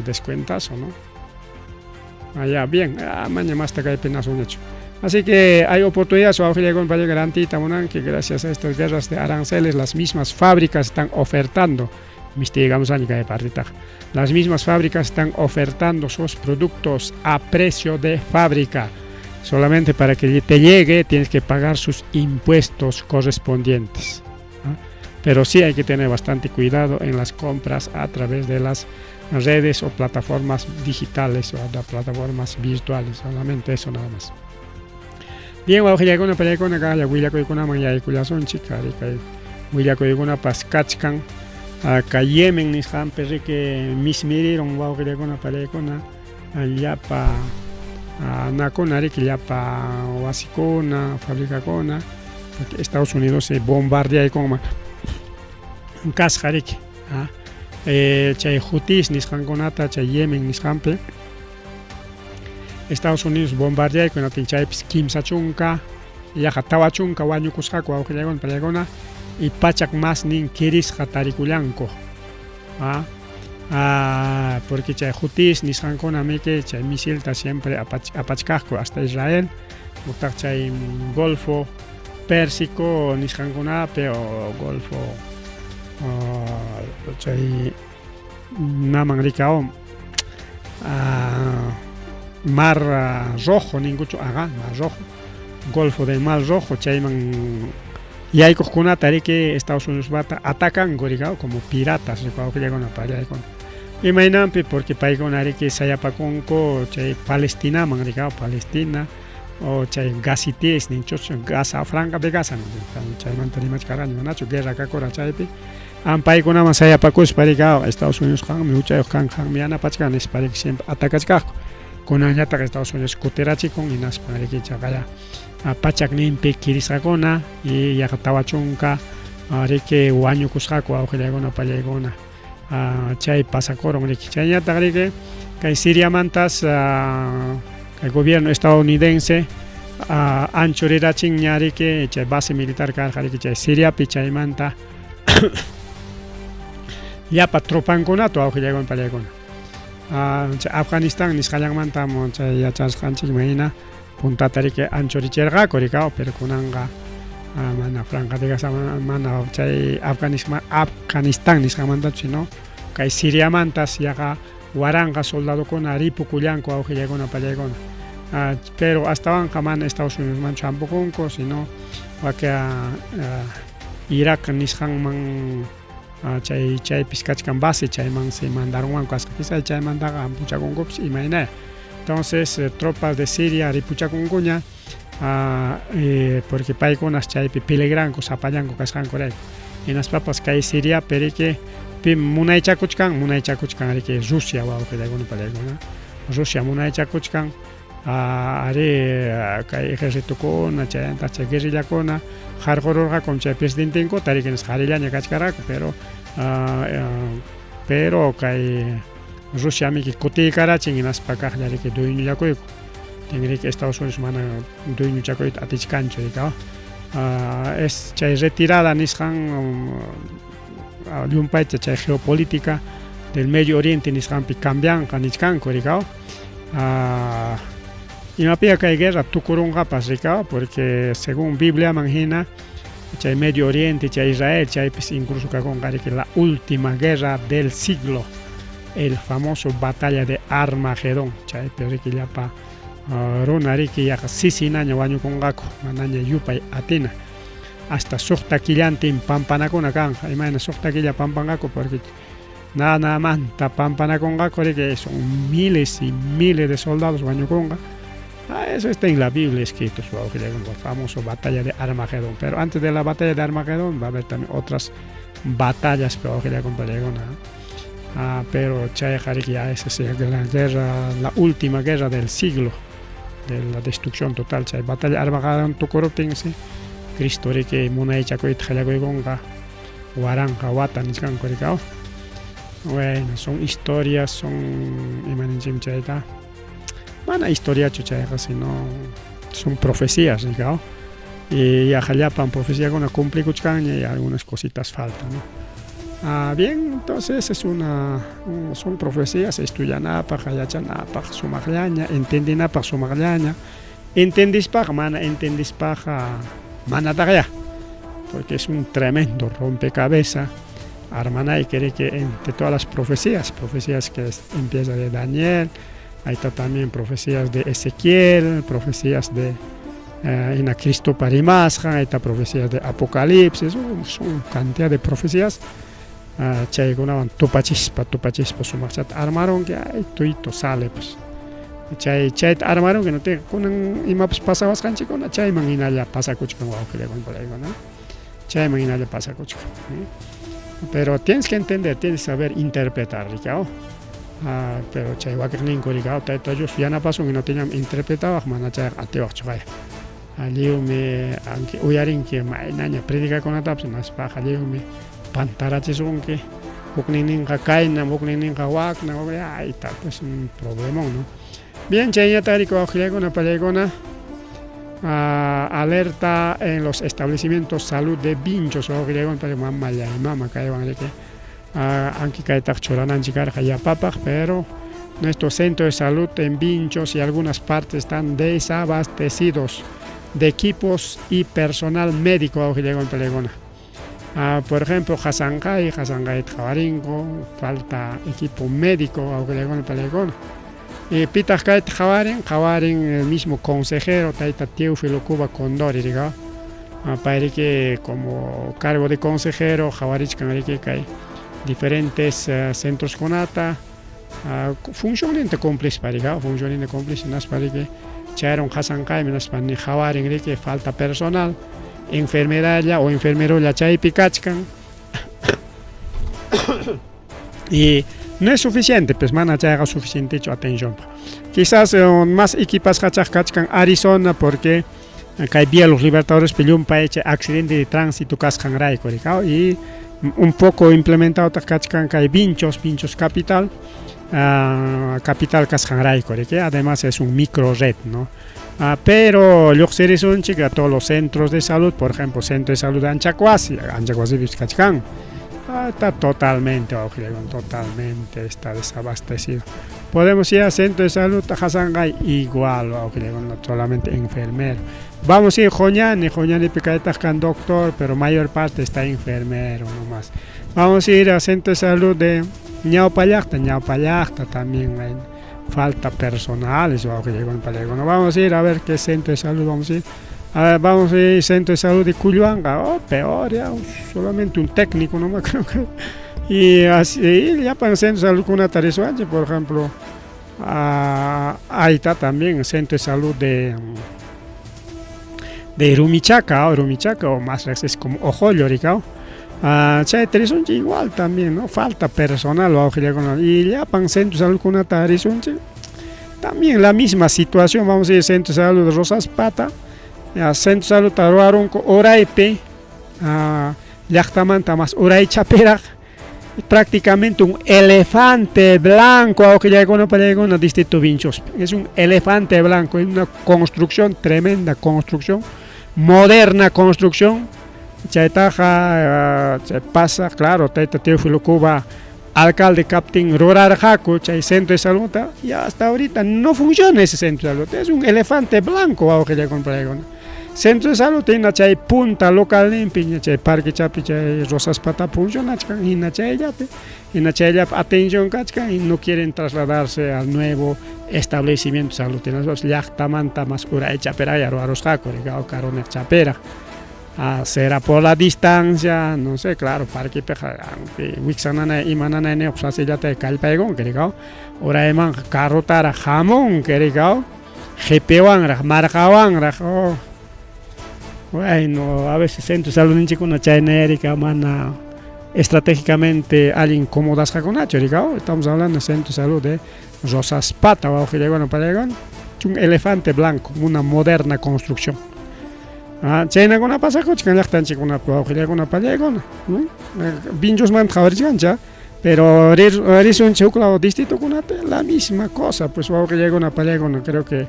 descuentazo, ¿no? Allá, bien, mañana más te cae penazo un hecho. Así que hay oportunidades, que gracias a estas guerras de aranceles, las mismas fábricas están ofertando, las mismas fábricas están ofertando sus productos a precio de fábrica. Solamente para que te llegue tienes que pagar sus impuestos correspondientes, ¿no? Pero sí hay que tener bastante cuidado en las compras a través de las redes o plataformas digitales o de plataformas virtuales, solamente eso nada más. Bien, Nakuna riki llapa wasikuna, fabricakuna, porque Estados Unidos se bombardeaykunman kasqa riki. Chay Hutis nisqankunata, chay Yemen nisqanpi Estados Unidos bombardeaykun hinaptin chaypis 30 yaqa 40 wañukusqaku wawqillaykuna pallaykuna y pachak masnin kirisqa tarikullanku. Porque chay Hutis nisqankuna miki chay misilta siempre apachkaqku hasta Israel, utaq chay Golfo Pérsico nisqankunapi o Golfo chay naman rikaw Mar Rojo ninkuchu, ajá, Mar Rojo, Golfo del Mar Rojo, chayman yaykuqkunata riki Estados Unidos bata atacanku rikaw como piratas wawqillakuna pallaykuna. Imaynanpi porque paykuna riki sayapakunku chay Palestinaman rikaw, Palestina o chay Gazitíes ninchuchu, Gaza, Franja de Gaza chaymanta rimachkarqani manachu guerra kakura chaypi. Am paykunaman sayapakuspa rikaw Estados Unidos qanmi huchayuq kanqa, qanmi yanapachkan nispa riki siempre atacachkaqku. Kunanñataq Estados Unidos kutirachikun hinaspa riki chaqaya pachakninpi kirisqakuna y yaqa 40 riki wañukusqaku wawqillaykuna pallaykuna. Chay pasakurun riki. Chayñataq riki kay Siriamantas kay gobierno estadounidense anchurirachinña riki chay base militar karqa riki chay Siriapi chaymanta llapa tropankunata wawqillaykuna pallaykuna. Chay Afganistán nisqallanmanta chay yachasqanchikman hina puntata riki anchurichirqaku rikaw, pero kunanqa mana Franja de Gaza mana chay Afganistán nisqanmantachu, sino kay Siriamantas yaqa 1000 soldadokuna ripukullanku wawqillaykuna pallaykuna. Pero astawanqa mana Estados Unidosmanchu hampukunku, sino waka Irak nisqanman chay chaypis kachkan base chaymansi mandarunwanku kasqa quizá chaymantaqa hampuchakunkupis imaynaya. Entonces tropas de Siria ripuchakunkuña porque paykunas chaypi peligranku sapallanku kasqankurayku. Hinaspapas kay Siriapi riki pim munaychakuchkan, munaychakuchkan riki Rusia wawqillaykuna pallaykuna. Rusia munaychakuchkan ari kay ejercitokuna chaymanta chay guerrillakuna qarqururqakum chay presidentenkuta riki nisqa qarillaña kachkarqaku, pero kay Rusia miki kutiykarachin hinaspa kaqlla riki dueñollakuyku. Tinriki Estados Unidos mana dueñochakuyta atichkanchu rikaw. Es chay retirada nisqan llumpayta chay geopolítica del Medio Oriente nisqanpi cambianqa nichkanku rikaw. Imapiqa kay guerra tukurunqapas rikaw, porque según Bibliaman hina chay Medio Oriente, chay Israel, chaypis incluso kakunqa riki la última guerra del siglo, el famoso batalla de Armagedón, chaypi riki llapa runa riki yaqa sisinaña wañukunqaku, manaña yupay atina. Hasta suqta killantin pampanakuna kanqa, imayna suqta killa pampanqaku porque nada manta pampanakunqaku riki son miles y miles de soldados wañukunqa. Eso está en la Biblia escrito, su la famosa batalla de Armagedón. Pero antes de la batalla de Armagedón va a haber también otras batallas, pero pero chayqa riki ya esa es la guerra, la última guerra del siglo, de la destrucción total. Chay batalla Armagedón tukuruptinsi, Cristo riki munaychakuyta qallakuykunqa 1000 wata nichkanku rikaw. Bueno, son historias, son imaninchim chayta. Mana historiachu chayqa, sino son profecías, rikaw. Y yaqa llapan profeciakuna cumplikuchkanña y algunas cositas faltan, ¿no? Bien, entonces son profecías estudianapaq, yachanapaq, sumaqllaña, entendinapaq sumaqllaña. Entendispaqa, mana entendispaqa, manataqya, porque es un tremendo rompecabezas. Armanayki riki entre todas las profecías, profecías que empieza de Daniel, ahí está también profecías de Ezequiel, profecías de ina Cristo parimasqa, ahí está profecías de Apocalipsis, son cantidad de profecías. Chaykunawan tupachispa, tupachispa sumaqchata armaron que ay tuyto sale pues. Chay chayta armaron que no te kunan imapas pasawasqanchikkuna chayman hinalla pasakuchkan wawqillaykuna, chayman hinalla pasakuchkan. Pero tienes que entender, tienes que saber interpretar, rikaw. Pero chay wakiqninku rika Tayta Dios yanapasun hinaptinñam interpretawaq mana chayqa atiwaqchu qaya. Lliwmi anki uyarinki maynaña predicakunatapas hinaspaqa lliwmi pantarachisunki. Hukninninqa kaynam, hukninninqa waknam, ayta pues un problemón, ¿no? Bien, chayñataq riki wawqillaykuna pallaykuna alerta en los establecimientos salud de Vinchos wawqillaykuna pallaykuna mamallay mama kaywan riki anki kaytaq churananchik karqa yapapaq, pero nuestro centro de salud en Vinchos y algunas partes están desabastecidos de equipos y personal médico wawqillaykuna pallaykuna. Por ejemplo, Hasanqay, Hasanqayta qhawarinku, falta equipo médico wawqillaykuna pallaykuna. Y pitaq kayta qhawarin, qhawarin el mismo consejero tayta Teófilo Cuba Condori rika. Pay riki como cargo de consejero qhawarichkan riki kay diferentes centroskunata funcionninta cumplispa rika, funcionninta cumplispa hinaspa riki chayrun Hasanqaymi hinaspa ni qhawarin riki falta personal, enfermeralla o enfermerolla chaypi kachkan. Y no es suficiente, pues mana chayqa suficientechu atencionpaq. Quizás más equipasqachaq kachkan Arizona porque kay Vía Los Libertadores llumpay chay accidente de tránsito kasqanrayku rika y un poco implementado kachkan kay Vinchos, Vinchos Capital, capital kasqanrayku riki, además es un micro red, ¿no? Pero lluqsirisunchik a todos los centros de salud, por ejemplo, centro de salud de Anchacuasi, Anchacuasipis kachkan, está totalmente, totalmente está desabastecido. Podemos ir al centro de salud a Hasanqay, igual, solamente enfermero. Vamos a ir a Joñani, Joñani kaytaq kan doctor, pero mayor parte está enfermero nomás. Vamos a ir al centro de salud de Ñawpallaqta, Ñawpallaqta también hay falta personal, no vamos a ir a ver qué centro de salud vamos a ir. A ver, vamos a ir al centro de salud de Culhuanga, oh, peor ya, solamente un técnico nomás creo que. Y así, ya para el centro de salud con una por ejemplo, ahí está también el centro de salud de Rumichaca, o Rumichaca, o más es como Ojollo, rika. Chay tarisunchik igual también, ¿no? Falta personal, y ya para el centro de salud con una también la misma situación, vamos a ir al centro de salud de Rosas Pata, ya, centro de salud Taruarunco, Oraipe, llaqtamanta más Uraychapiraq, prácticamente un elefante blanco, aunque distrito Vinchos, es un elefante blanco, es una construcción, tremenda construcción, moderna construcción, chaytaqa chay pasa, claro, tayta Teófilo Cuba, alcalde kaptin rurarqaku chay centro de salud, y hasta ahorita no funciona ese centro de salud, es un elefante blanco, wawqillaykuna. Centro de salud hina chay punta local limpi, chay parque chapi, chay Rosas Pata funcionachkan, hina chayllapi, hina chayllapi atención kachkan y no quieren trasladarse al nuevo establecimiento de salud. Llaqtamanta más uraychapiraq ruwarusqaku, karuniq chapiraq. Será por la distancia, no sé, claro, parquepiqa wiksa nanay ima nanayniyuq facillata kallpaykunki rikaw, uraymanqa carrotaraq hamunki rikaw, qipiwanraq marqawanraq, oh. Bueno, a veces centro de saludninchikkuna chayna rika mana estratégicamente allin acomodasqakunachu rikaw, estamos hablando de centro de salud de Rosas Pata, wawqillaykuna pallaykuna, un elefante blanco, una moderna construcción. Chaynakuna pasakuchkan llaqtanchikkunapi wawqillaykuna pallaykuna, Vinchosmanta qhawarichkanchik, pero risunchik huk lado distritokunapi la misma cosa, pues wawqillaykuna pallaykuna, creo que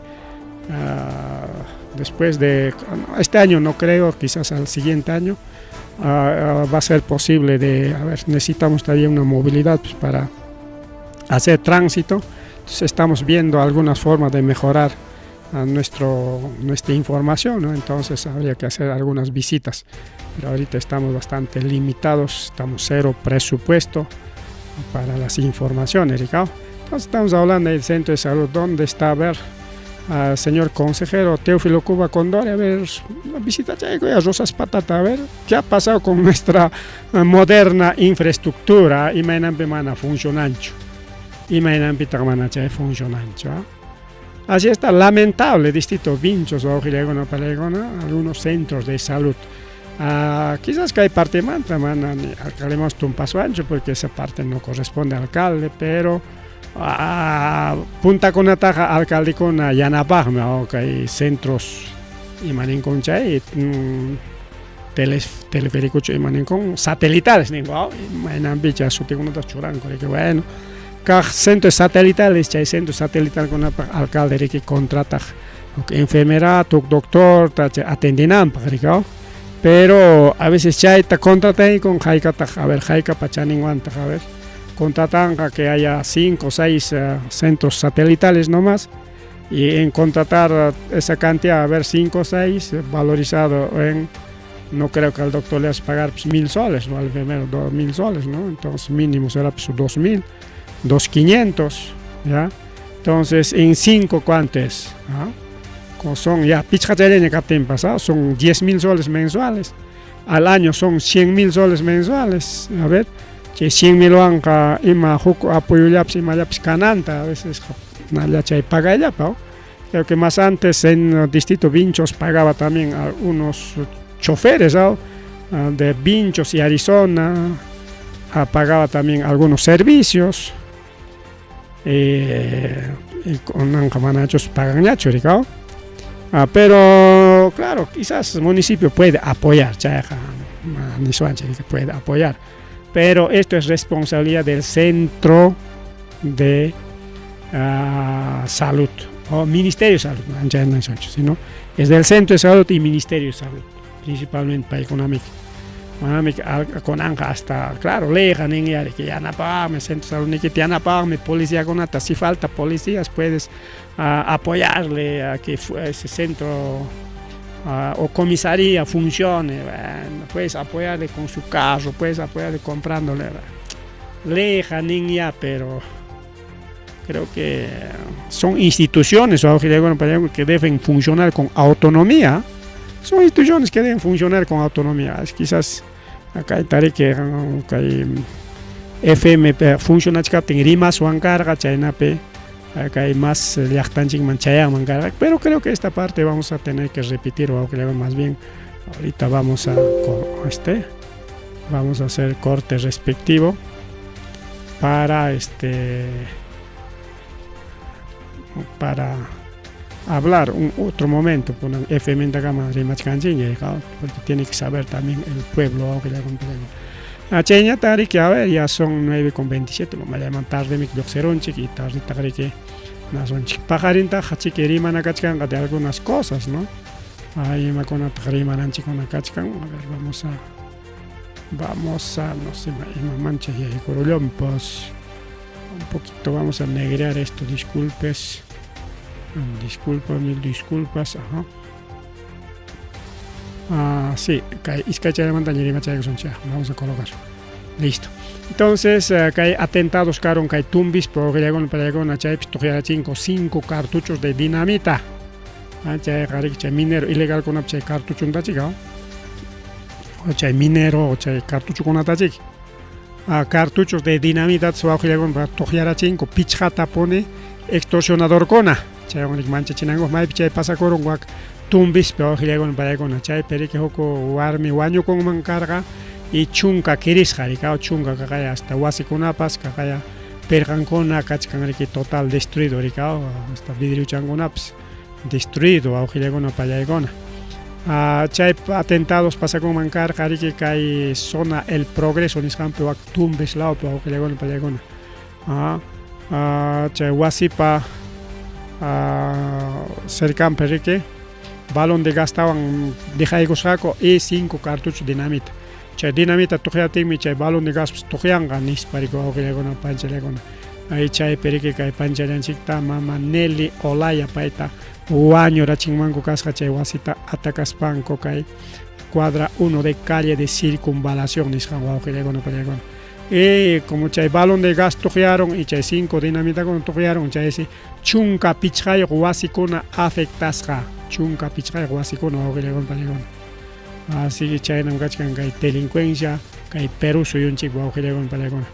después de este año no creo, quizás al siguiente año va a ser posible de, a ver, necesitamos todavía una movilidad, pues, para hacer tránsito, entonces estamos viendo algunas formas de mejorar a nuestra información, ¿no? Entonces habría que hacer algunas visitas, pero ahorita estamos bastante limitados, estamos cero presupuesto para las informaciones, Ricardo. Entonces estamos hablando del centro de salud, ¿dónde está? A ver, señor consejero Teófilo Cuba Condori, a ver, visita a Rosas Patata, a ver, ¿qué ha pasado con nuestra moderna infraestructura? Imaynanpi mana funcionanchu, imaynanpitaq mana chay funcionanchu, ¿ah? Así está, lamentable, distrito Vinchos, wawqillaykuna pallaykuna, algunos centros de salud. Quizás que hay parte manta, mana, ni alcalde tumpasuanchu, porque esa parte no corresponde al alcalde, pero Puntakunataqa alcaldekuna yanapaqmi kay centros ima ninkun chay telefericochu ima ninkun satelitales ninku imaynanpi chay sutikunata churanku riki bueno kaq centros satelitales chay centros satelitalkunapaq alcalde riki contrataq huk enfermerata huk doctorta chay atendinanpaq riki pero a veces chayta contrataykun haykataq a ver haykapa chaninwantaq a ver contratanqa que haya 5 o 6 centros satelitales nomás y en contratar esa cantidad, a ver 5 o 6 valorizado en, no creo que al doctor le vas a pagar pues, 1000 soles, o al enfermero 2000 soles, ¿no? Entonces mínimo será pues 2000, 2500, ¿ya? Entonces en 5 ¿cuánto es? ¿Ah? Como son ya, pichqa chayllaña kaptinpas, ¿ah? Son 10,000 soles mensuales, al año son 100,000 soles mensuales, a ver, chay 100,000 wanqa ima huk apoyollapas imallapas kananta, a veces nalla chay pagayllapa. Creo que más antes en Distrito Vinchos pagaba también a unos choferes, ¿no? De Vinchos y Arizona, pagaba también algunos servicios. Y kunanqa manachus paganñachu, rikaw. Pero claro, quizás el municipio puede apoyar, chayqa niswanchik que puede apoyar, pero esto es responsabilidad del centro de salud o Ministerio de Salud, sino es del centro de salud y Ministerio de Salud, principalmente paykunamiki. Manamiki kunanqa hasta, claro, leyqa nin yari que yanapaqmi centro de salud nikita yanapaqmi policiakunata, si falta policías puedes apoyarle a que ese centro o comisaría funcione, bueno, puedes apoyarle con su carro, puedes apoyarle comprándole. Leyqa nin ya, pero creo que son instituciones que deben funcionar con autonomía. Son instituciones que deben funcionar con autonomía. Quizás acá que kay FM funcionachkaptin rimaswan karqa chaynapi kay más llaqtanchikman chayanman karqa, pero creo que esta parte vamos a tener que repetir o más bien ahorita vamos a hacer corte respectivo para hablar un otro momento con FM rimachkanchikña, porque tiene que saber también el pueblo. Chayñata riki, a ver, ya son 9:27, llaman tarde mi lluqsirunchik y tardetaq riki nasunchik paqarintaq chiki rimana kachkanqa de algunas cosas, ¿no? Ay, imakunataq rimananchikkuna kachkan. A ver, vamos a, no sé, ima mancha yaykurullunpas. Un poquito vamos a negrear esto, disculpes. Disculpa, mil disculpas, ajá. Ah, sí, kay iskay chaymanta rimachaykusunchik, vamos a colocar. Listo. Entonces, kay atentados karun kay Tumbispi wawqillakuna panikuna, chaypi tuqyarachinko 5 cartuchos de dinamita. Chayqa riki chay minero ilegalkunapi chay cartuchuntachik, o chay minero o chay cartuchukunatachik. Cartuchos de dinamita wawqillakuna tuqyarachinko pichqatapuni extorsionadorkuna. Chaywan riki manchachinanku maypi chay pasakurun wak Tumbispi wawqillakuna panikuna, chaypi riki huk warmi wañukunman karqa y chunka kirisqa riki, chunka kaqaya hasta wasikunapas kaqaya pirqankuna kachkan riki total destruido riki, hasta vidriochankunapas destruido wawqillakuna pallaykuna. Chay atentados pasakunman karqa riki kay zona El Progreso nisqanpi wak Tumbes lawpi wawqillakuna pallaykuna. Chay wasipa cercanpi riki balón de gastawan dejaykusqaku y 5 cartuchos dinamita. Chay dinamita tuqyaptinmi chay balón de gaspas tuqyanqa nispa riki wawqillakuna panchallakuna. Ay chaypi riki kay panchallanchikta mama Nelly Olaya payta wañurachinmanku kasqa chay wasita atakaspanku kay cuadra 1 de calle de Circunvalación nisqan wawqillakuna pallakuna. Y como chay balón de gas tuqyaron y chay 5 dinamitakuna tuqyaron, chaysi 15 wasikuna afectasqa, 15 wasikuna wawqillakuna pallakuna. Así que chaynam kachkan kay delincuencia kay Perú suyunchik wawqillakuna pallakuna.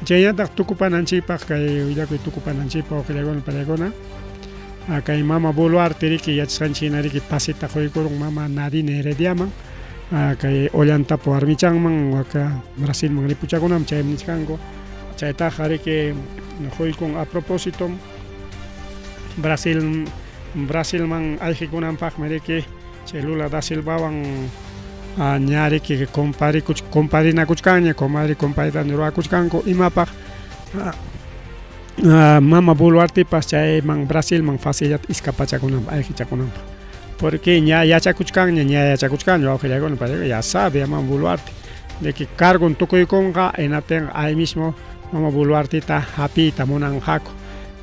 Chaynataq tukupananchikpaq kay willakuy tukupananchikpaq wawqillakuna pallakuna, kay mama Boluarte riki yachasqanchik hina riki pasita quykurun mama Nadine Herediaman, kay Ollantapa warmichanman waka Brasilman ripuchakunaman chaymi nichkanku. Chaytaqa riki quykun a propósito Brasil Brasilman ayqikunanpaqmi riki chay Lula da Silvawan ña riki comparinakuchkanña, comadre compadre ruwakuchkanku imapaq mama Boluartepas chayman Brasilman facillata iskapachakunanpaq ayqichakunanpaq. Porque ña yachakuchkanña, ña yachakuchkanña wawqillaykuna, payqa ya sabe mama Boluarte de que cargon tukuykunqa, hinaptinqa ahí mismo mama Boluarteta hapiyta munanqaku.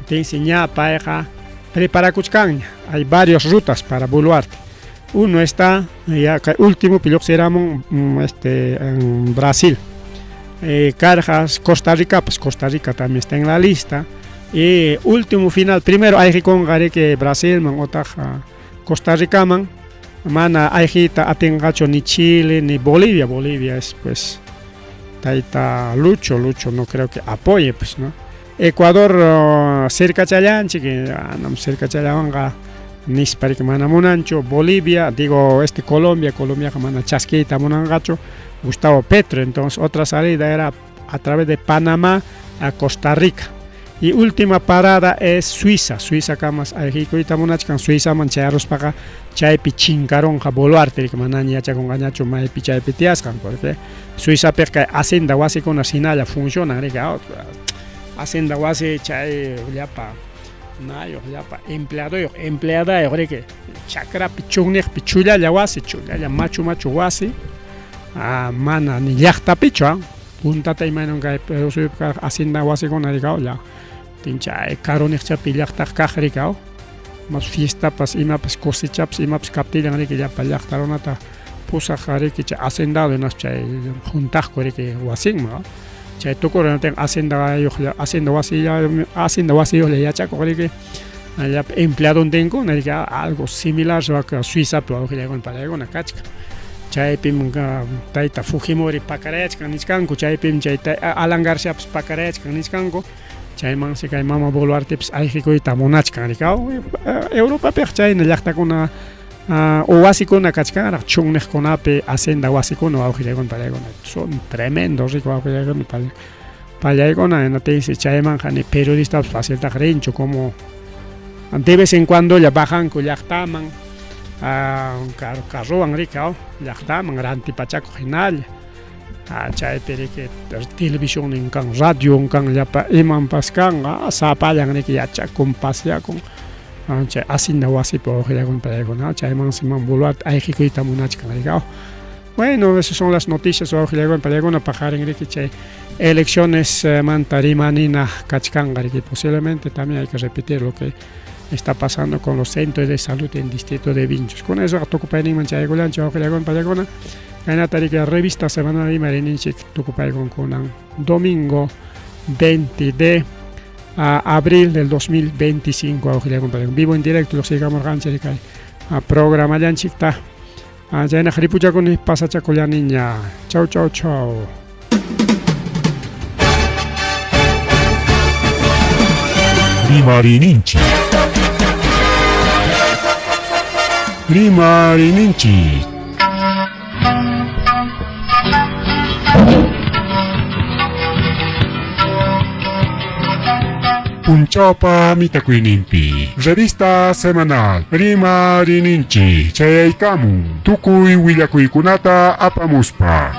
Entonces ña payqa preparakuchkanña. Hay varias rutas para Boluarte. Uno está ya último lluqsiramun en Brasil. Cargas Costa Rica, pues Costa Rica también está en la lista. Y último final, primero ayqikunqa riki Brasilman utaq Costa Ricaman, mana ayqiyta atinqachu ni Chile ni Bolivia. Bolivia es pues tayta Lucho, Lucho no creo que apoye, pues, ¿no? Ecuador cercachallanchik, anam cercachallawanqa nispa riki mana munanchu. Bolivia, digo, Colombia, Colombiaqa mana chaskiyta munanqachu Gustavo Petro. Entonces otra salida era a través de Panamá a Costa Rica. Y última parada es Suiza. Suiza kamas ayqikuyta munachkan. Suizaman chayaruspaqa chaypi chinkarunqa Boluarte, riki manaña yachakunqañachu maypi chaypi tiyasqan, porque Suizapiqa kay hacienda wasikuna hinalla funcionan, riki, hacienda wasi chay llapa nayuq, llapa empleadoyuq, empleadayuq, riki, chakrapi chunniqpi chullalla wasi, chullalla machu machu wasi, mana ni llaqtapichu, puntata imaynan kay Perú suyupi kaq hacienda wasikuna, riki, lla tinchay karuniqchapi llaqtaq kaq, riki, mas fiestapas imapas cosechapas imapas kaptillan, riki, llapa llaqta runata pusaq, riki, chay hacendado, hinaspa chay juntaqku, riki, wasinman. Chay tukuruptin haciendayuqlla, hacienda wasilla, hacienda wasiyuqlla yachakuq, riki, llapa empleadontinkuna, riki, algo similar Suizapi wawqillaykuna palaykuna kachkan. Chaypim tayta Fujimori pakarayachkan nichkanku, chaypim chay Alan Garciapas pakarayachkan nichkanku. Chaymansi kay mama Boluartepas ayqikuyta munachkan, riki. Europapiqa chayna llaqtakuna o wasikuna kachkanraq chunniqkunapi hacienda wasikuna, wawqillaykuna palaykuna, son tremendo rico, wawqillaykuna palaykuna. Hinaptinsi chaymanqa ni periodistapas faciltaqa rinchu, como de vez en cuando lla bajanku llaqtaman carrowan, riki, llaqtaman rantipachakuq hinalla. Chaypi riki televisionnin kan, radion kan, llapa imanpas kan, sapallan riki yachakun, paseakun chay hacienda wasipi, wawqillaykuna palaykuna. Chaymansi mama Boluarte ayqikuyta munachkan, riki. Bueno, esas son las noticias, wawqillaykuna palaykuna. Paqarin riki chay elecciones manta rimanina kachkanqa, riki. Posiblemente también hay que repetir lo que está pasando con los centros de salud en distrito de Vinchos. Con eso tukupayninman chayaykullanchik, wawqillaykuna palaykuna. Kaynata riki revista semanal Rimayninchik tukupaykunkunan domingo 20 de abril del 2025, wawqillaykuna palaykuna. Vivo en directo lluqsiykamurqanchik kay programallanchikta. Chaynaqa ripuchakuni, pasachakullaniña. Chau, chau, chau. Rimayninchik. Rimayninchik. Punchawpa mitakuyninpi revista semanal Rimayninchik chayaykamun tukuy willakuykunata apamuspa.